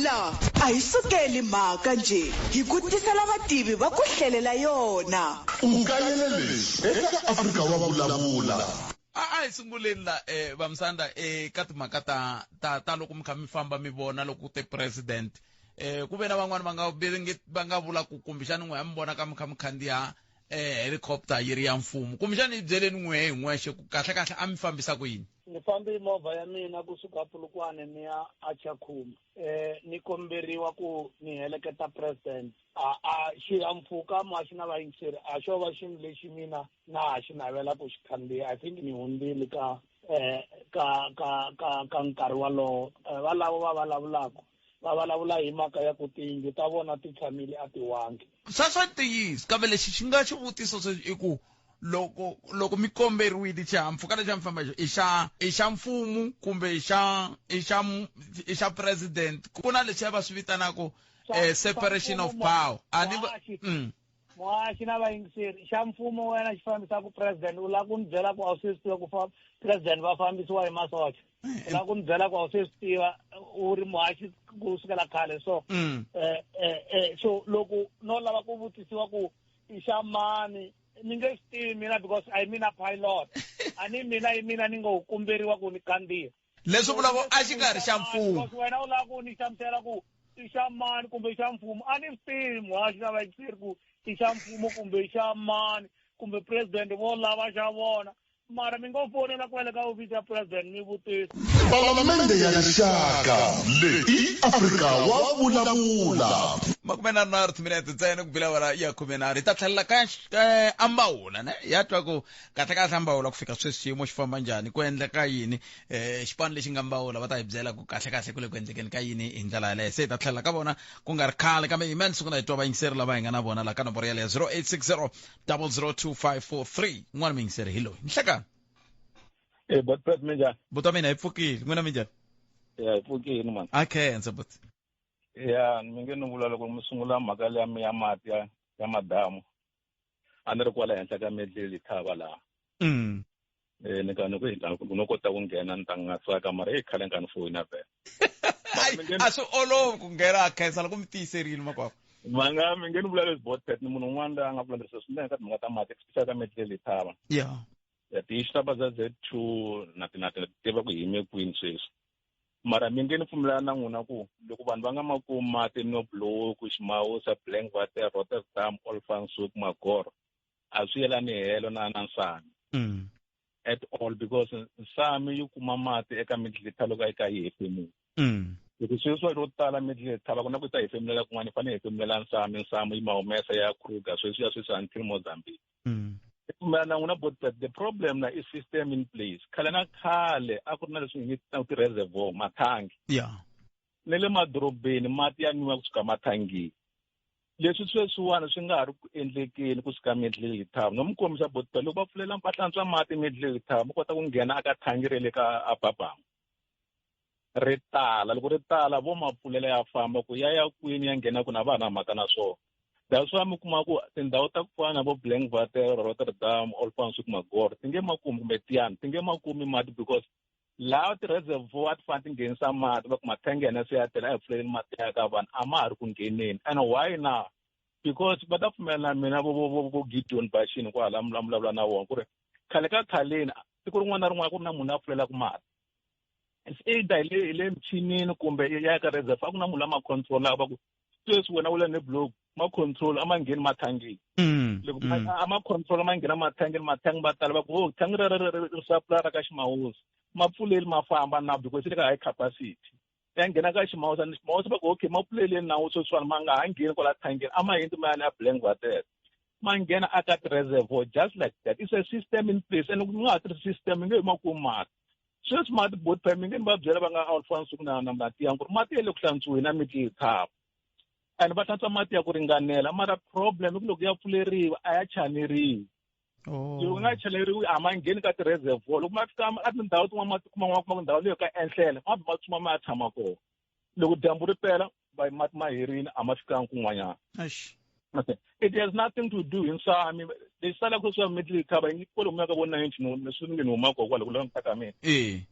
La a hi sukeli mhaka nje hi ku tisela vativi va ku hlelela yona. U kayele leswi eka Afrika wa Vulavula. A hi sunguleni la Vamsanda eka timhaka ta ta ta loko mi kha mi famba mi vona loko ku te president ku ve na van'wani va nga va nga vula ku kumbexani n'we mi vona ka mi kha mi khandziya helicopter yi ri ya mfumo kumbexani yi byeleni n'we hi n'wexe ku kahle kahle a mi fambisa ku yini. Ni fambe movha ya mina kusuka Polokwane ni ya aChakhuma ni komberiwa ku ni heleketa president a xihahampfhuka ma xi na vayingiseri a xo va xilo lexi mina na ha xi navela ku xi khandziya. I think ni hundzile ka ka ka ka ka nkarhi walowo valavo va vulavulaka va vulavula hi mhaka ya ku tiyindlu ta vona ti tshamile a ti wangi. Sweswo i ntiyiso kambe lexi xi nga xivutiso sweswi i ku loko loko mi komberiwile xihahampfhuka lexi a mi famba i xa i xa mfumo kumbe i xa i xa i xa president ku na lexiya va swi vitanaka separation of power a ni Muhaxi na vayingiseri xa mfumo wena xi fambisaka president u lava ku ni byela ku a wu se swi tiva ku president va fambisiwa hi masocha u lava ku ni byela ku a wu se swi tiva u ri muhaxi ku sukela khale so so loko no lava ku vutisiwa ku i xa mani ni nge swi tivi mina because a hi mina pilot a ni mina hi mina ni ngo komberiwa ku ni khandziya leswi vulaka a xi nga ri xa mfumo wena u lava ku ni hlamusela ku i xa mani kumbe xa mfumo a ni swi tivi muhaxi na vayingiseri ku i xa mfumo kumbe xa mani kumbe president vo lava xa vona mara mi ngo fonela kwale ka ofisi ya president mi vutisa. Palamende ya Rixaka leyi i Afrika wa Vulavula. 43 timinete ntsena ku bile awara ya 13 hi ta tlhelela ka Ambawula ne ya twa ku kahle kahle Ambawula ku fika sweswi xiyimo xi famba njhani ku endleka yini xipano lexi nga Mbawula va ta hi byela ku kahle kahle ku le ku endlekeni ka yini hi ndlela yaleyo se hi ta tlhelela ka vona ku nga ri khale kambe hi mani sungula hi twa vayingiseri lava hi nga na vona la ka nomboro yaleyo 0860 002543 un'wana muyingiseri hi loyi nhlekani. Eh, bot minjhani? Buti wa mina hi pfukile, n'wina minjhani? Ya hi pfukile man. A khensa buti. Ya mi nge ni vula loko mi sungula mhaka liya mi ya mati ya ya madamu. A ni ri kwala henhla ka Medley Thaba laha. Eh ni ka ni ku hi la no kota ku nghena ni ta nga tsaka mara i khale ni foyina vhele. A swi olovi ku nghena a khensa loko mi tiyiserile makwavo. Va nga mi nge ni vula leswi bot ni munhu un'wana loyi a nga vulavurisa swinene ka timhaka ta mati especially ka Medley Thaba. Yeah. Ya ti-issue ta va Z2 na ti na ti tiva ku hi yime kwini sweswi. Mara mi nge ni pfumelana na n'wina ku loko vanhu va nga ma kumi mati Nobloek, Ximawusa, Blankwater, Rotterdam, Olifantshoek, Magoro a swi yelani helo na na Nsami. At all because Nsami yi kuma mati eka Middle Lithaba loko a yi ka yi hefemula. Loko sweswi ro tala Middle Lithaba ku na ku ta hefemulela kun'wana yi fanele yi hefemulela Nsami, Nsami yi ma humesa ya Kruger sweswi ya sweswi until Mozambique. Pfumela na n'wina but the problem na i system in place. Khale na khale a ku ri na leswi hi nge ti-reservoir, mathangi. Na le madorobeni mati ya nwiwa kusuka mathangini. Leswi sweswiwani swi nga ha ri ku endlekeni kusuka Middle Lithaba. No mi kombisa bot loko va pfulela va hlantswa mati Middle Lithaba mi kota ku nghena aka thangi ra le ka Ababangu. Ri tala, loko ri tala vo ma pfulela ya famba ku ya ya kwini ya nghena ku na va na mhaka na swona. That's why mi kuma ku tindhawu ta ku fana na vo Blankwater, Rotterdam, Olifantshoek, Magoro ti nge ma kumi kumbe Tiyani ti nge ma kumi mati because laha ti-reservoir ti fanele ti nghenisa mati va ku mathangi ya hina se ya tele a hi pfuleleni mati ya ka vanhu a ma ha ri ku ngheneni. And why now? Because va ta pfumela na mina vo vo vo vo Gideon Bashini kwala mi vulavula na vona ku ri khale ka khaleni tiko rin'wana na rin'wana ku ri na munhu a pfulelaka mati. It's either hi le hi le michinini kumbe ya ka reservoir a ku na munhu la ma control-aka va ku sweswi wena u le ni block ma control a ma ngheni mathangini. Loko a ma control ma nghena mathangini, mathangi va tala va ku oh thangi rero ri supply ra ka Ximawusa ma pfuleli ma famba na because le ka high capacity. Ya nghena ka Ximawusa ni Ximawusa va ku okay ma pfuleleni na sweswiwani ma nga ha ngheni kwala thangini a ma hundzi ma ya na Blankwater. Ma nghena aka ti-reservoir just like that. It's a system in place and loko mi nga ha tirhisi system mi nge he ma kumi mati. Sweswi mati bot phela mi nge ni va byela va nga Alfonso na na na Tiyangu ku ri mati ya le ku hlantswiweni na Middle Lithaba. And va hlantswa mati ya ku ringanela mara problem i ku loko ya pfuleriwa a ya chaneriwi. Loko nga chaneriwi a ma ngheni ka ti-reservoir. Loko ma fika a tindhawu tin'wana ma tikuma ma kuma ndhawu leyo ka enhlela ma ma tshuma ma ya tshama kona. Loko dyambu ri pela va mati ma herile a ma fikanga kun'wanyana. Okay. It has nothing to do hi Nsami. Lexi salaka sweswi Middle Lithaba yi kwalomuya ka vo 90 no leswi ni nge ni huma kona kwale ku languta ka mina.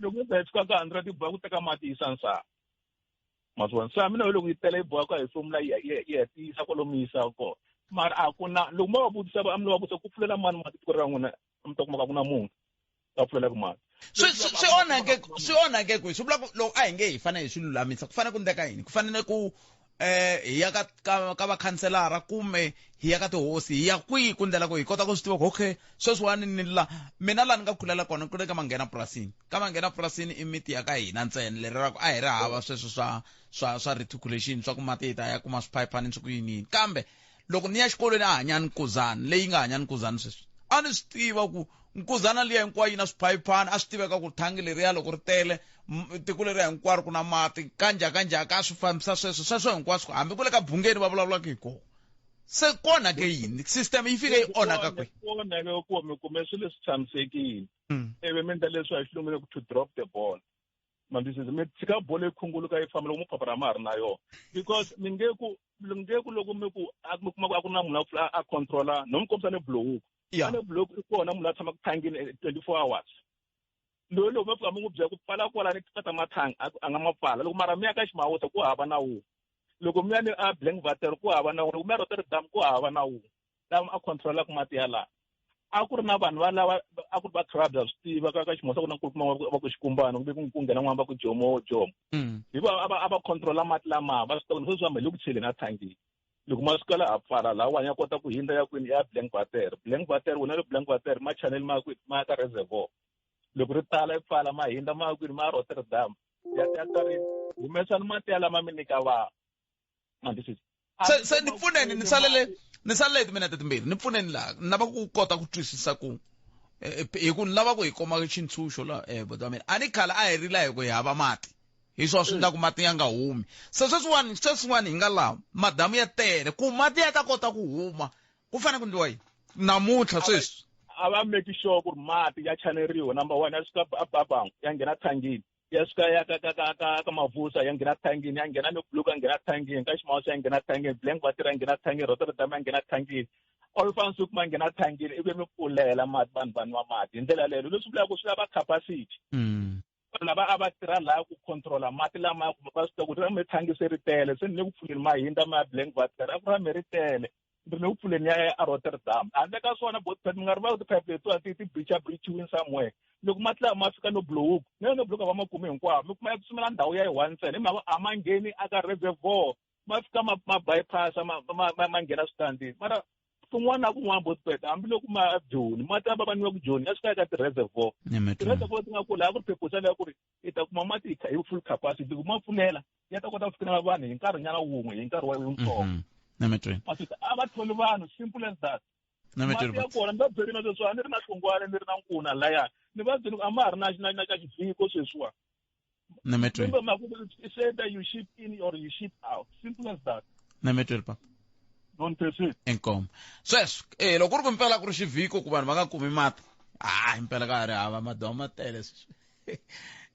Loko yi za yi fika ka 100 yi boha ku teka mati yi yisa Nsami. Ma swi vona? Nsami na yo loko yi tele yi boha ku ya hefemula yi yi hetisa kwalomu yi yisa kona. Mara a ku na loko mo va vutisa a mi va vutisa ku pfulela mani mati tiko ra n'wina mi ta kuma ku a ku na munhu a pfulelaka mati. Swi swi onhake swi onhake kwihi? Swi vula ku loko a hi nge hi fanele hi swi lulamisa ku fanele ku endleka yini? Ku fanele ku hi ya ka ka ka vakhanselara kumbe hi ya ka tihosi hi ya kwihi ku ndlela ku hi kota ku swi tiva ku okay sweswiwani ni la mina laha ni nga kulela kona ku le ka manghena purasini ka manghena purasini i miti ya ka hina ntsena leri ra ku a hi ri hava sweswo swa swa swa reticulation swa ku mati hi ta ya kuma swiphayiphani swi ku yini yini kambe loko ni ya xikolweni a hanyani Nkuzana leyi nga hanyani Nkuzana sweswi a ni swi tiva ku Nkuzana liya hinkwayo yi na swiphayiphani a swi tiveka ku thangi leriya loko ri tele tiko leriya hinkwaro ku na mati kanjhaka njhaka a swi fambisa sweswo sweswo hinkwaswo hambi ku le ka bungeni va vulavulaka hi kona se ku onhake yini system yi fike yi onhaka kwihi? Ku onhake ku mi kume swilo leswi tshamisekile ivi mi endla leswi hi xilungu ku to drop the ball. Ma twisisa? Mi tshika bolo yi khunguluka yi famba loko muphaphara ma ha ri na yona because mi nge ku mi nge ku loko mi ku a mi kuma ku a ku na munhu a a controla no mi kombisa ni bloku. A ni bloku i kona munhu a tshamaka thangini 24 hours. Loyi loko mi fika mi n'wi byela ku pfala kwalani ti ta mathangi a nga ma pfala loko mara mi ya ka Ximawusa ku hava na wun'we loko mi ya ni a Blankwater ku hava na wun'we loko mi ya Rotterdam ku hava na wun'we lava a controlaka mati ya laha a ku ri na vanhu valava a ku ri va crabs a swi tiva ka ka Ximosa ku na nkulukumba va ku Xikumbana kumbe ku nghena n'wana va ku Jomo Jomo. Hi va a va controla mati lama va swi tiva ku sweswi hi le ku cheleni a thangini loko ma suka laha pfala lahawani ya kota ku hindza ya kwini ya Blankwater Blankwater wena le Blankwater ma channel ma kwini ma ya ka reservoir loko ri tala yi pfala ma hindza ma ya kwini ma ya Rotterdam ya ya ta ri humesani mati ya lama mi nyika vanhu. Ma twisisa? Se se ni pfuneni ni salele ni salele hi timinete timbirhi ni pfuneni laha ni lava ku kota ku twisisa ku hi ku ni lava ku hi kuma xintshunxo la buti wa mina a ni khale a hi rila hi ku hi hava mati hi swona swi endlaku mati ya nga humi se sweswiwani sweswiwani hi nga laha madamu ya tele ku mati ya ta kota ku huma ku fanele ku endliwa yini namuntlha sweswi? A va make sure ku ri mati ya chaneriwa number 1 ya suka ababangu ya nghena thangini, ya suka ya ka ka ka ka ka Mavusa ya nghena thangini, ya nghena Nobuluka ya nghena thangini, ka Ximawusa ya nghena thangini, Blinkwater ya nghena thangini, Rotterdam ya nghena thangini, Olifantshoek ma nghena thangini, ivi mi pfulela mati vanhu va nwa mati hi ndlela leyo. Leswi vulaka ku swi lava capacity. Vanhu lava a va tirha laha ku controla mati lama kumbe va swi tiva ku ri mi thangi se ri tele, se ni le ku pfuleni mahinda ma ya Blinkwater, a ku ra mi ri tele, ri le ku pfuleni ya a Rotterdam. Handle ka swona bot mi nga rivali ti-pipe letiwa ti breacha breachiwini somewhere. Loko mati lama ma fika Nobloek, na Nobloek a va ma kumi hinkwawo, mi kuma ya tsutsumela ndhawu ya yi one ntsena, hi mhaka a ma ngheni aka reservoir, ma fika ma bypassa, ma nghena switandini. Mara kun'wana na kun'wana botpet, hambiloko ma Joni, mati lama va nwiwaka Joni ya suka eka ti-reservoir. Ti-reservoir ti nga kula, a ku ri purpose ya ku ri i ta kuma mati hi full capacity, loko ma pfulela ya ta kota ku fikelela vanhu hi nkarhinyana wun'we, hi nkarhi wa wuntsongo. Masita a va tholi vanhu, simple as that. Mati ya kona ni va byeli na sweswiwa, ni ri na Hlongwane, ni ri na Nkuna laya, ni va byeli ku a ma ha ri na na xiviko sweswiwa. It's either you ship in or you ship out. Simple as that. Nemetweni papa. Inkomo. Sweswo, loko ku ri ku mpela ku ri xivhiko ku vanhu va nga kumi mati, ah, impela ka ha ri hava madomo ma tele sweswi.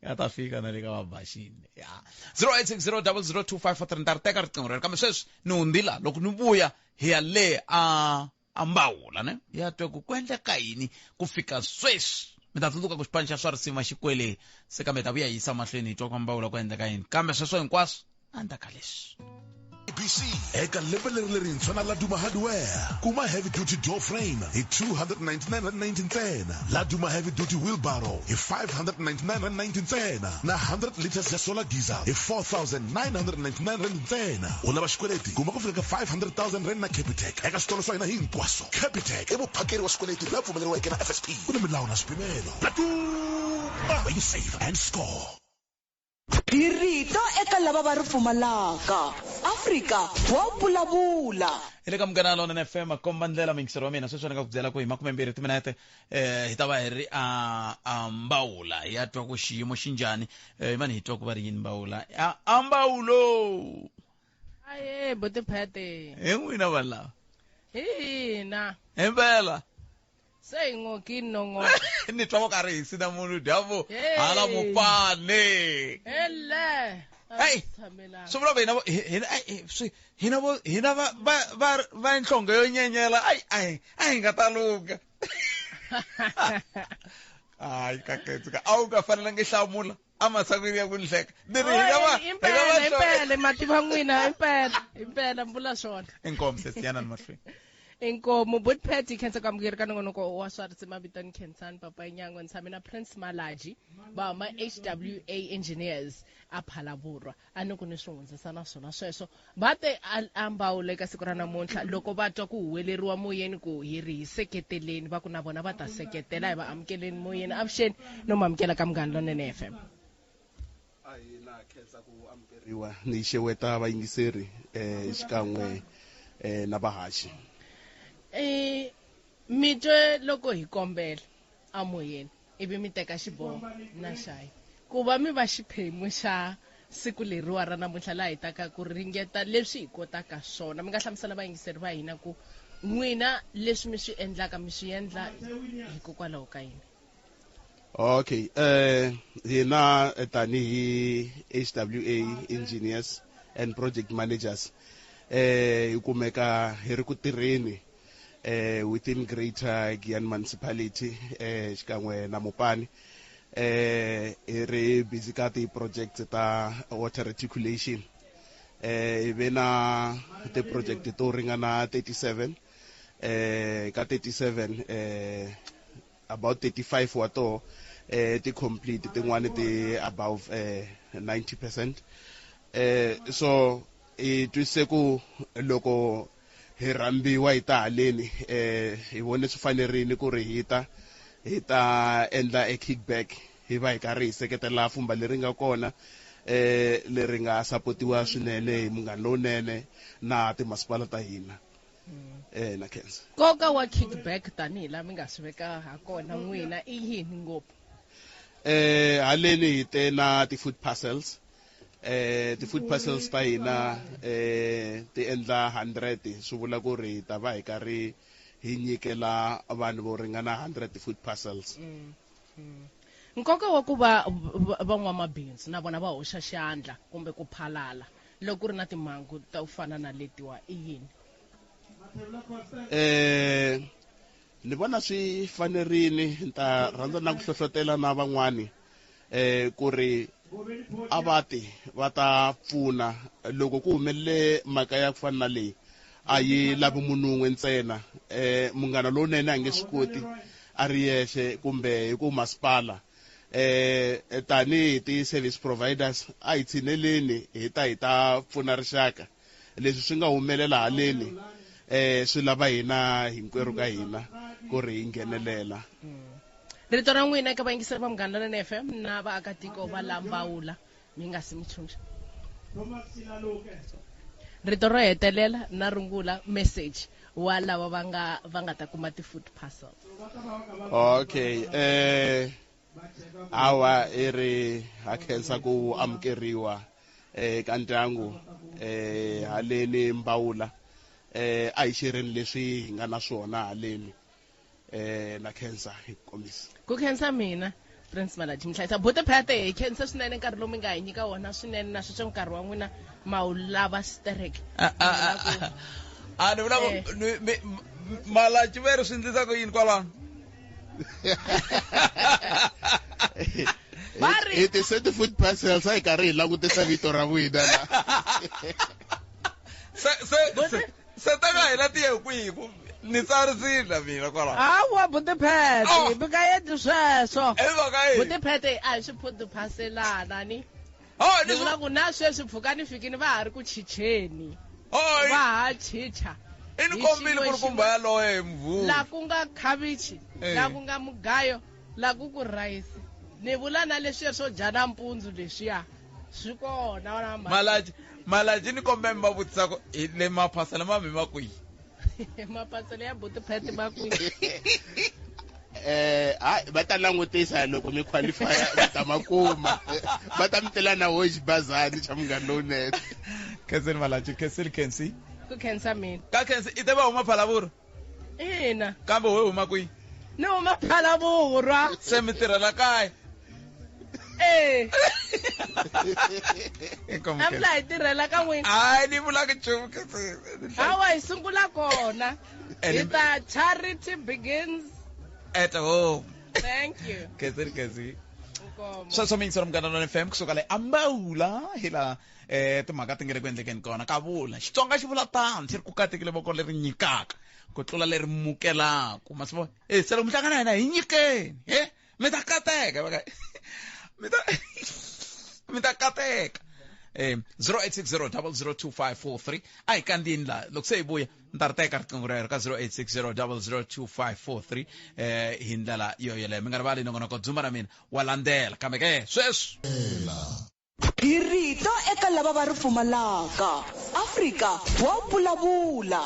Ya ta fika na le ka vabaxini. Ya. 0860002543 ni ta ri teka riqingho rero, kambe sweswi ni hundzila loko ni vuya hi ya le a Mbawula ne ya twa ku ku endleka yini ku fika sweswi. Mi ta tsundzuka ku xipano xa swa risima xi kwele se, kambe hi ta vuya hi yisa mahlweni hi twa ku Mbawula ku endleka yini, kambe sweswo hinkwaswo endzhaku ka leswi. ABC eka lembe leri lerintshwa na Laduma Hardware. Kuma heavy duty door frame hi R299.90 ntsena, Laduma heavy duty wheelbarrow hi R599.90 ntsena na 100 liters ya solar geyser hi R4,999 ntsena. U lava xikweleti? Kuma ku fika ka R500,000 na Capitec eka switolo swa hina hinkwaswo. Capitec i muphakeri wa swikweleti la pfumeleriweke na FSP. Ku na milawu na swipimelo. Laduma, where you save and score. Hi rito eka lava va ri pfumalaka. Afrika wa vulavula. Hi le ka Munghana Lonene FM, komba ndlela muyingiseri wa mina. Sweswi ni nga ku byela ku hi makumembirhi timinete hi ta va hi ri a Mbawula, hi ya twa ku xiyimo xi njhani. Mani hi twa ku va ri yini Mbawula? A Mbawulo. Aye, botiphete. Hi n'wina vanhu lava. Hi hina. Himpela. Se hi ngokini nongo. Ni twa ku karhi hi sina munhu dyambu hala mupane. Hele. Hey, swi vula ku hina vo, hina, ai, swi, hina vo, hina va, va, va, va nhlonge yo nyenyela, ai, ai, a hi nga ta lungha. Ai, kaketse ka, a wu nga fanelangi hlamula ematshan'wini ya ku ni hleka. Ni ri hina va, hina va Impela, impela, mativa n'wina, impela, impela, mbula swona. Inkomu, sesi, yana ni mahlweni. Inkomu, Butpet, hi khensa ku amukeri ka nongonoko wa swa risima, vito ni Khensani Papa Nyango, ni tshame na Prince Malaji va huma HWA Engineers a Phalaborwa. A ni ku ni swi hundzisa na swona sweswo. Va te a Mbawula eka siku ra namuntlha loko va twa ku huweleriwa moyeni ku hi ri hi seketeleni, va ku na vona va ta seketela. Hi va amukeleni moyeni. Avuxeni no mi amukela ka Munghana Lonene FM. A hi na khensa ku amukeriwa ni xeweta vayingiseri xikan'we na vahaxi. Mi twe loko hi kombela amoyeni ivi mi teka xiboho na xayi ku va mi va xiphemu xa siku leriwa ra namuntlha laha hi taka ku ringeta leswi hi kotaka swona. Mi nga hlamusela vayingiseri va hina ku n'wina leswi mi swi endlaka mi swi endla hikokwalaho ka yini? Okay, hina tanihi HWA Engineers and Project Managers hi kumeka hi ri ku tirheni within Greater Giyani Municipality xikan'we na Mopani, hi ri busy ka ti-projects ta water reticulation. Hi ve na ti-project to ringana 37, ka 37 about 35 wa toho ti complete, tin'wani ti above 90%. So hi twisise ku loko hi rhambiwa hi ta haleni, hi vone swi fanerile ku ri hi ta hi ta endla a kickback, hi va hi karhi hi seketela fumba leri nga kona, leri nga sapotiwa swinene hi Munghana Lowunene na timasipala ta hina. Na khensa. Nkoka wa kickback tanihi laha mi nga swi veka ha kona n'wina i yini ngopfu? Haleni hi te na ti-food parcels. Ti-food parcels ta hina ti endla 100, swi vula ku ri hi ta va hi karhi hi nyikela vanhu vo ringana 100 food parcels. Nkoka wa ku va van'wamabindzu na vona va hoxa xandla kumbe ku phalala loko ku ri na timhangu ta ku fana na letiwa i yini? Ni vona swi fanerile, ni ta rhandza na ku hlohlotela na van'wani ku ri a va ti va ta pfuna loko ku humelele mhaka ya ku fana na leyi. A yi lavi munhu wun'we ntsena, munghana lowunene a nge swi koti a ri yexe kumbe hi ku masipala. Tanihi ti-service providers a hi tshineleni hi ta hi ta pfuna rixaka. Leswi swi nga humelela haleni swi lava hina hinkwerhu ka hina ku ri hi nghenelela. Rito ra n'wina eka vayingiseri va Munghana Lonene FM na vaakatiko va Lambawula, mi nga si mi tshunxa. Rito ro hetelela na rungula message wa lava va nga ta kuma ti-food parcels. Okay, hawa i ri ha khensa ku amukeriwa ka ndyangu haleni Mbawula. A hi xereni leswi hi nga na swona haleni. Na khensa hi ku kombisa. Ku khensa mina Prince Malatji Mihlayisa. Buti Phete, hi khensa swinene nkarhi lowu mi nga hi nyika wona swinene, na sweswo nkarhi wa n'wina ma wu lava sterek. A ni vula ku Malatji ve ri swi endlisa ku yini kwalano? Va ri Hi ti send food parcels a hi karhi hi langutisa vito ra n'wina la. Se ta nga hela ti ye kwihi ku ni tsarisile mina kwalaho? Hawa, Buti Phete, mi nga endli sweswo. I mhaka yini? Buti Phete, a hi swi food parcelana ni. Oh, ni vula ku na sweswi mpfhuka ni fikini va ha ri ku chicheni. Va ha chicha. I ni kombile ku ri kumba yaloye hi mvula. La ku nga khavichi, la ku nga mugayo, la ku ku rhayisi. Ni vula na leswiya swo dya nampundzu leswiya. Swi kona na mhaka. Malatji ni kombe mi va vutisa ku hi le maphasela ma mi ma kwihi? Maphasela ya Buti Phete ma kwihi? Hayi, va ta langutisa loko mi qualify va ta ma kuma. Va ta mi tela na wo xibazani xa Munghana Lowunene. Khenseni Malatji, khenseni Khensi. Ku khensa mina. Ka Khensi, i te va huma Phalaborwa? Ina. Kambe we huma kwihi? Ni huma Phalaborwa. Se mi tirhela kaya? Inkomu A mi Khensi. la hi tirhela ka n'wina. Hayi, ni vula ku nchumu, Khensi. Hawa, hi sungula kona. And Hi ta charity begins at home. Thank you. Khensi, Khensi. Inkomu. Sweswo mi yingisela Munghana Lonene FM kusuka le Ambawula hi laha timhaka ti nge le ku endlekeni kona. Ka vula Xitsonga xi vula tano, xi ri ku katekile voko leri nyikaka ku tlula leri mukelaka. Ma swi vona? Se loko mi hlangana na hina hi nyikeni, he? Mi ta kateka, va ka mi ta kateka. 0860 002543. A hi kandziyini laha. Loko se hi vuya ni ta ri teka riqingho rero ka 0860 002543, hi ndlela yo yeleyo. Mi nga rivali nongonoko Dzumba na mina wa landzela, kambe ke sweswi Hi rito eka lava va ri pfumalaka. Afrika wa vulavula.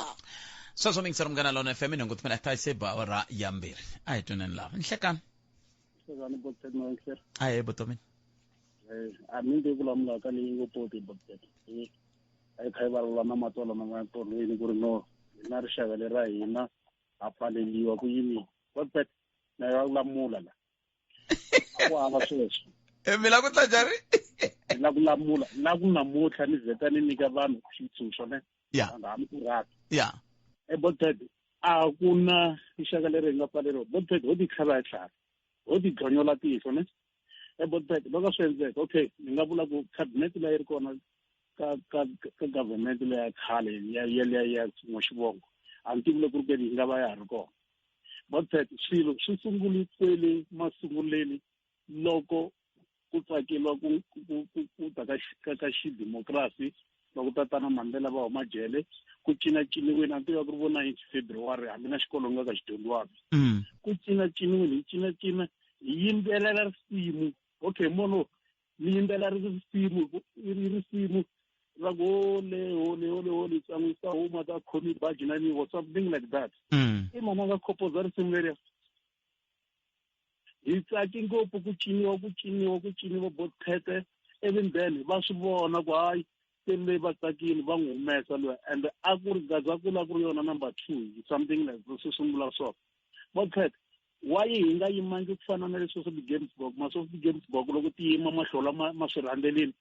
Sweswo mi yingisela Munghana Lonene FM, nhungu timinete ta se ba awara ya 2. A hi twaneni lava. Nhlekani. Nhlekani, Botset Mansir. A hi vutomini. A mi nge vulavulaka leyi ngo poti Botset. A yi kha yi vulavula na matsolo na matolweni ku ri no hi na rixaka leri ra hina ha pfaleliwa ku yini. Botset na ya lamula la. A ku hava sweswo. Mi la ku tla njhani? Ni la ku lamula, la ku namuntlha ni vheta ni nyika vanhu xitshunxo ne. Va nga ha mi ku rhaka. Botset, a ku na rixaka leri hi nga pfaleriwa. Botset, ho ti tlhava hi tlhava. Ho ti dlonyola tihlo ne. Botset, loko swi endleka, okay, ni nga vula ku cabinet leyi ri kona ka government leya khale ya ya ya ya n'waxivongo. A ni tivi loko ku ri ke yi nga va ya ha ri kona. Botset, swilo swi sungule kwele masunguleni loko ku tsakeliwa ku ta ka xidemokirasi, loko tatana Mandela va huma jele, ku cinaciniwile, a ni tiva ku ri vo 9 February, hambi na xikolo nga ka xi dyondziwaka. Ku cinaciniwile, hi cinacina, hi yimbelela risimu. Okay, mono, ni yimbelela risimu, i ri risimu ra ku ole, ole, ole, ole, tsan'wisa huma ta khomi baji na nivo, something like that. I mhana nga composer risimu leriya. Hi tsaki ngopfu ku ciniwa, ku ciniwa, ku ciniwa Botphete, even then va swi vona ku hayi Se le va tsakile va n'wi humesa loyi, and a ku ri Gazankulu a ku ri yona number 2, something like swi sungula swona. Botpet, why hi nga yimangi ku fana na leswi swa ti-Gamesbok? Maswo ti-Gamesbok loko ti yima mahlola ma swi rhandzelini,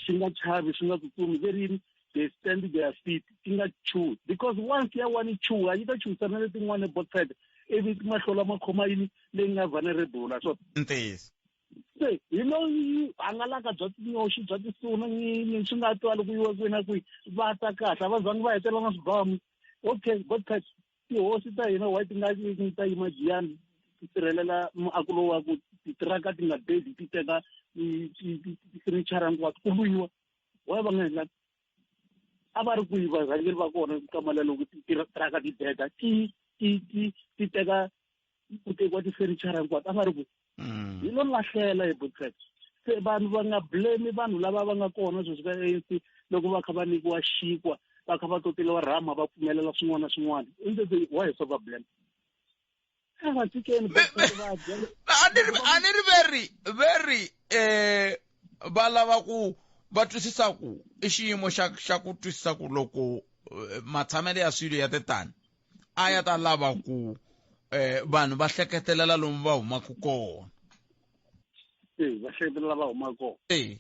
swi nga chavi, swi nga tsutsumi, ve ri they stand their feet, ti nga chuhi, because once ya one chuha yi ta chuhisana letin'wana, Botpet, ivi mahlola ma khoma yini leyi nga vulnerable. So ntiyiso. Se hi loyi hangalaka bya tinyoxi bya tisuna nyinyi swi nga twali ku yiwa kwihi na kwihi, va ta kahle, a va zangi va hetelela na swibamu. Okay, Botpet, tihosi ta hina why ti nga ta yima Giyani ti sirhelela muako lowu wa ku titiraka ti nga dedi ti teka ti-furniture hinkwato ku lwiwa? Why va nga endlanga? A va ri kwihi varhangeri va kona ka loko titiraka ti deda ti teka ku tekiwa ti-furniture hinkwato? A va ri kwihi? Hi lo lahlela hi Botpet. Se vanhu va nga blame vanhu lava va nga kona sweswi ka ANC, loko va kha va nyikiwa xikwa, va kha va toteliwa rhama, va pfumelela swin'wana na swin'wana. Instead why hi swo va blame? A va tshikeni va dya. A ni ri veri va lava ku va twisisa ku i xiyimo xa ku twisisa ku loko matshamelo ya swilo ya tetani a ya ta lava ku vanhu va hleketelela lomu va humaka kona. Va hleketelela va humaka kona. Hey,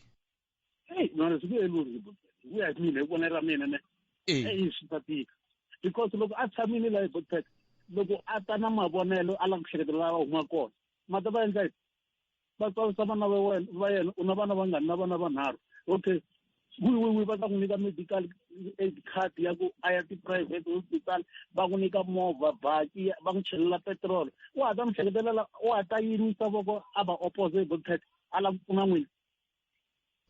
mara swi nge lunghi, ku ya hi mina, hi vonelo ra mina ne. Ei, swi ta tika, because loko a tshamile la hi Botpet, loko a ta na mavonelo a lava ku hleketelela va huma kona, ma ta va endla yini? Va tsarisa vana va wena, va yena. U na vana vangani? Na vana vanharhu. Okay, wi wi wi va ta n'wi nyika medical aid card ya ku a ya ti-private hospital, va n'wi nyika movha, baki, va n'wi chelela petrol. Wa ha ta n'wi hleketelela? Wa ha ta yimisa voko a va oppose, Botpet, a lava ku pfuna n'wina,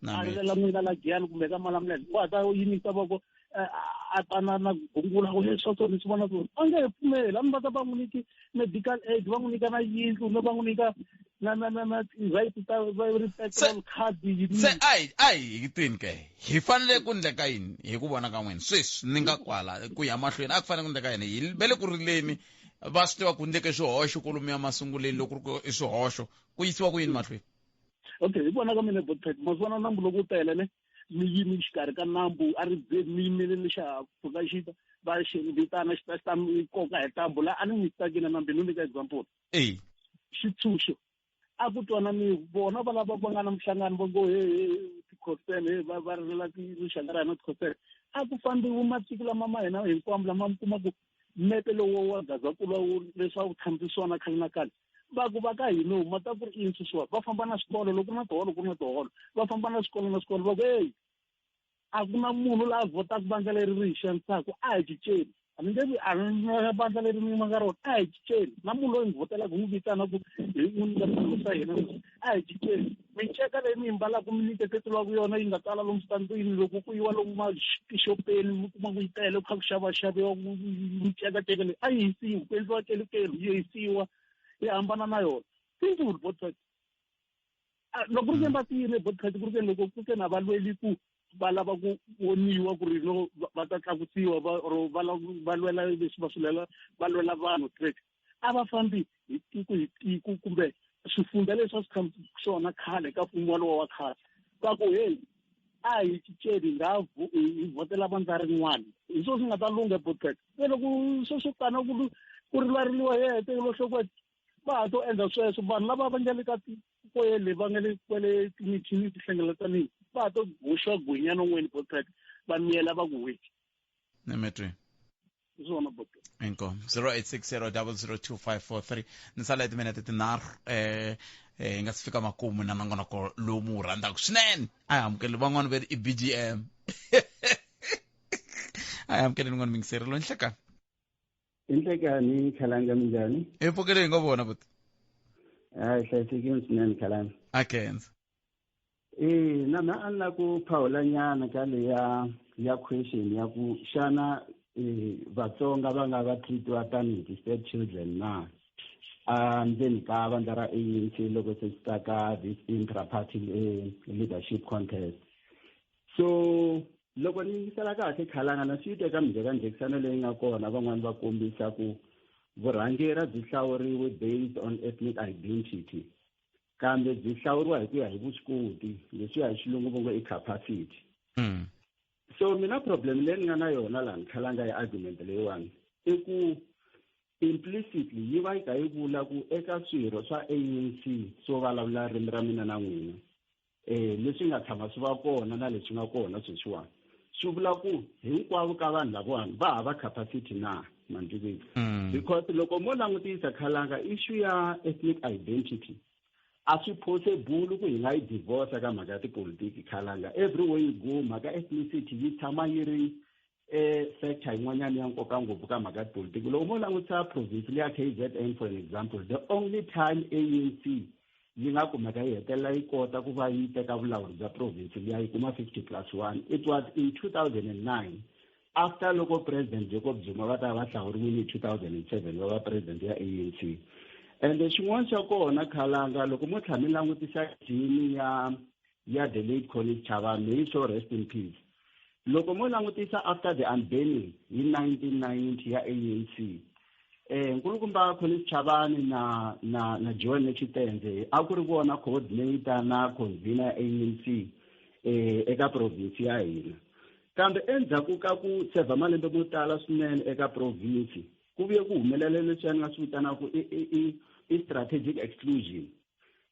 a rilela n'wina la Giyani kumbe ka Malamulele? Wa ha ta yimisa voko a ta na gungula ku leswi swa ni swi vona so? A nge he pfumeli. A mi va ta va n'wi nyiki medical aid, va n'wi nyika na yindlu, no va n'wi nyika na ti-right ta va ri petrol card yini. Se a hi hi twini ke, hi fanele ku ndleka yini hi ku vona ka n'wina sweswi? Ni nga kwala ku ya mahlweni, a ku fanele ku ndleka yini? Hi ve le ku rileni, va swi tiva ku ndleke swihoxo kolomu ya masunguleni. Loko ku ri ku i swihoxo, ku yisiwa ku yini mahlweni? Okay, hi vona ka mina, Botpet, ma swi vona nambu loko wu tele ne, mi yimi xikarhi ka nambu a ribyeni, mi yimelele xihahampfhuka xi ta, va xi vitana, xi ta, xi ta mi koka hi ntambu la. A ni n'wi tsakile nambi no nyika example. Xitshunxo a ku twananiwi, vona va lava va nga na minhlangano, va ngo he he tikhosele, he va rilela rixaka ra hina tikhosele. A ku fambiwi matiko lama ma hina hinkwamo lama mi kuma ku mepe lowu wa Gazankulu wu leswi a ku tshamisi swona khale na khale, va ku va ka hina ma ta ku ri yini sweswiwa. Va famba na swikolo, loko ku ri na tiholo, ku ri na tiholo, va famba na swikolo na swikolo, va ku heyi, a ku na munhu la vhotaka vandla leri ri hi xanisaka, a hi cinceni. A ni nge a ni vandla leri ni nga rona, a hi cinceni. Na munhu loyi ni vhotelaka hi n'wi vitana ku hi n'wi nyika swilo swa hina, a hi cinceni. Miceka leyi mi yi mbalaka, mi nyiketeriwaka yona, yi nga tala lomu switandini, loko ku yiwa lomu matixopeni mi kuma ku yi tele, ku kha ku xavaxaviwa micekaceka leyi, a yi hisiwi, ku endliwa kelukelu, yi hisiwa, yi hambana na yona. Simple, Botpet. Loko ku ri ke va tiyile, Botpet, ku ri ke loko ku ke na va lweli ku va lava ku voniwa ku ri no va ta tlakusiwa, va or va va lwela leswi va swi lwela, va lwela vanhu straight, a va fambi hi tiko hi tiko kumbe swifundza leswi a swi tshamisi swona khale ka mfumo walowo wa khale, va ku heyi, a hi cinceni, nga hi vhotela vandla rin'wana, hi swona swi nga ta lungha, Botpet. Se loko sweswo tana ku rivaleriwa yete lohlokweni, va ha to endla sweswo. Vanhu lava va nga le ka kwele, va nga le kwele timichini tihlengeletanini, va ha to hoxiwa gwinya non'weni, Botpet, va miyela, va ku weki. Nemetweni. Hi swona, Botpet. Inkomu. 0860002543. Ni sala hi timinete 3 hi nga si fika makumu na nongonoko lowu mu wu rhandzaka swinene. A hi amukeli van'wani ve ri i BGM. A hi amukeli nin'wana mingiseri loyi. Nhlekani. Inhlekani, Khalanga, minjhani? Hi pfukile, hi ngo vona buti. Hayi, hlayisekile swinene, Khalanga. A khensa. Eh, na mina a ni la ku phawula nyana ka leya ya question ya ku xana Vatsonga va nga va treatiwa tanihi ti-step children na a ndzeni ka vandla ra ANC loko se swi ta ka this intra-party leadership contest. So loko ni yingisela kahle, Khalanga, na swi teka minjhekanjhekisano leyi nga kona, van'wani va kombisa ku vurhangeri byi hlawuriwi based on ethnic identity, kambe byi hlawuriwa hi ku ya hi vuswikoti, leswiya hi xilungu vo ngo i capacity. So mina problem leyi ni nga na yona laha ni khalanga ya argument leyiwani i ku implicitly yi va yi kha yi vula ku eka swirho swa ANC swo vulavula ririmi ra mina na n'wina eh leswi nga tshama swi va kona na leswi nga kona sweswiwani swi vula ku hinkwavo ka vanhu lavawani va hava capacity na mantivisa. Because loko mo langutisa khalanga issue ya ethnic identity a swi possible ku hi nga yi divorce ka mhaka ya tipolitiki khalanga. Everywhere you go, mhaka ethnicity yi tshama yi ri factor yin'wanyana ya nkoka ngopfu ka mhaka ya tipolitiki. Loko mo langutisa province leya KZN, for an example, the only time ANC yi nga kumeka yi hetelela yi kota ku va yi teka vulawuri bya province liya, yi kuma 50+1, it was in 2009, after loko President Jacob Zuma va ta va hlawuriwile hi 2007 va va president ya ANC. Ende xin'wana xa kona khalanga, loko mo tlhela mi langutisa jini ya the late Collins Chabane, may so rest in peace, loko mo langutisa after the unbanning hi 1990 ya ANC, nkulukumba Collins Chabane na Joel Netshitenzhe a ku ri vona coordinator na convener ya ANC eka province ya hina. Kambe endzhaku ka ku serva malembe mo tala swinene eka province, ku vuye ku humelela leswi ni nga swi vitanaka i strategic exclusion,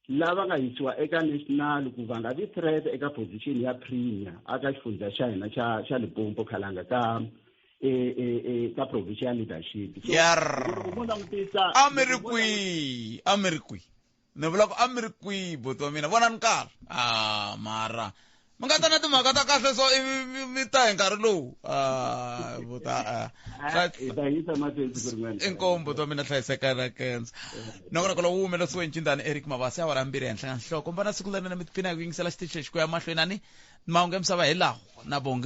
lava nga yisiwa eka national ku va nga vi threat eka position ya premier aka xifundza xa hina xa Limpopo, khalanga, ka e e e ka provincial leadership. So loko mo langutisa, a mi ri kwihi? A mi ri kwihi? Ni vula ku a mi ri kwihi, buti wa mina? Vonani nkarhi. A mara mi nga ta na timhaka ta kahle, so ivi mi ta hi nkarhi lowu a buta. Inkomu, buti wa mina, hlayiseka na kenza nongonoko lowu humelerisiwe ncindani Eric Mabasa, awara 2 henhla ka nhloko. Mbana siku lerinene, mi tiphina hi ku yingisela xitichi lexi ku ya mahlweni ani mahungu ya misava hi laho na bongi.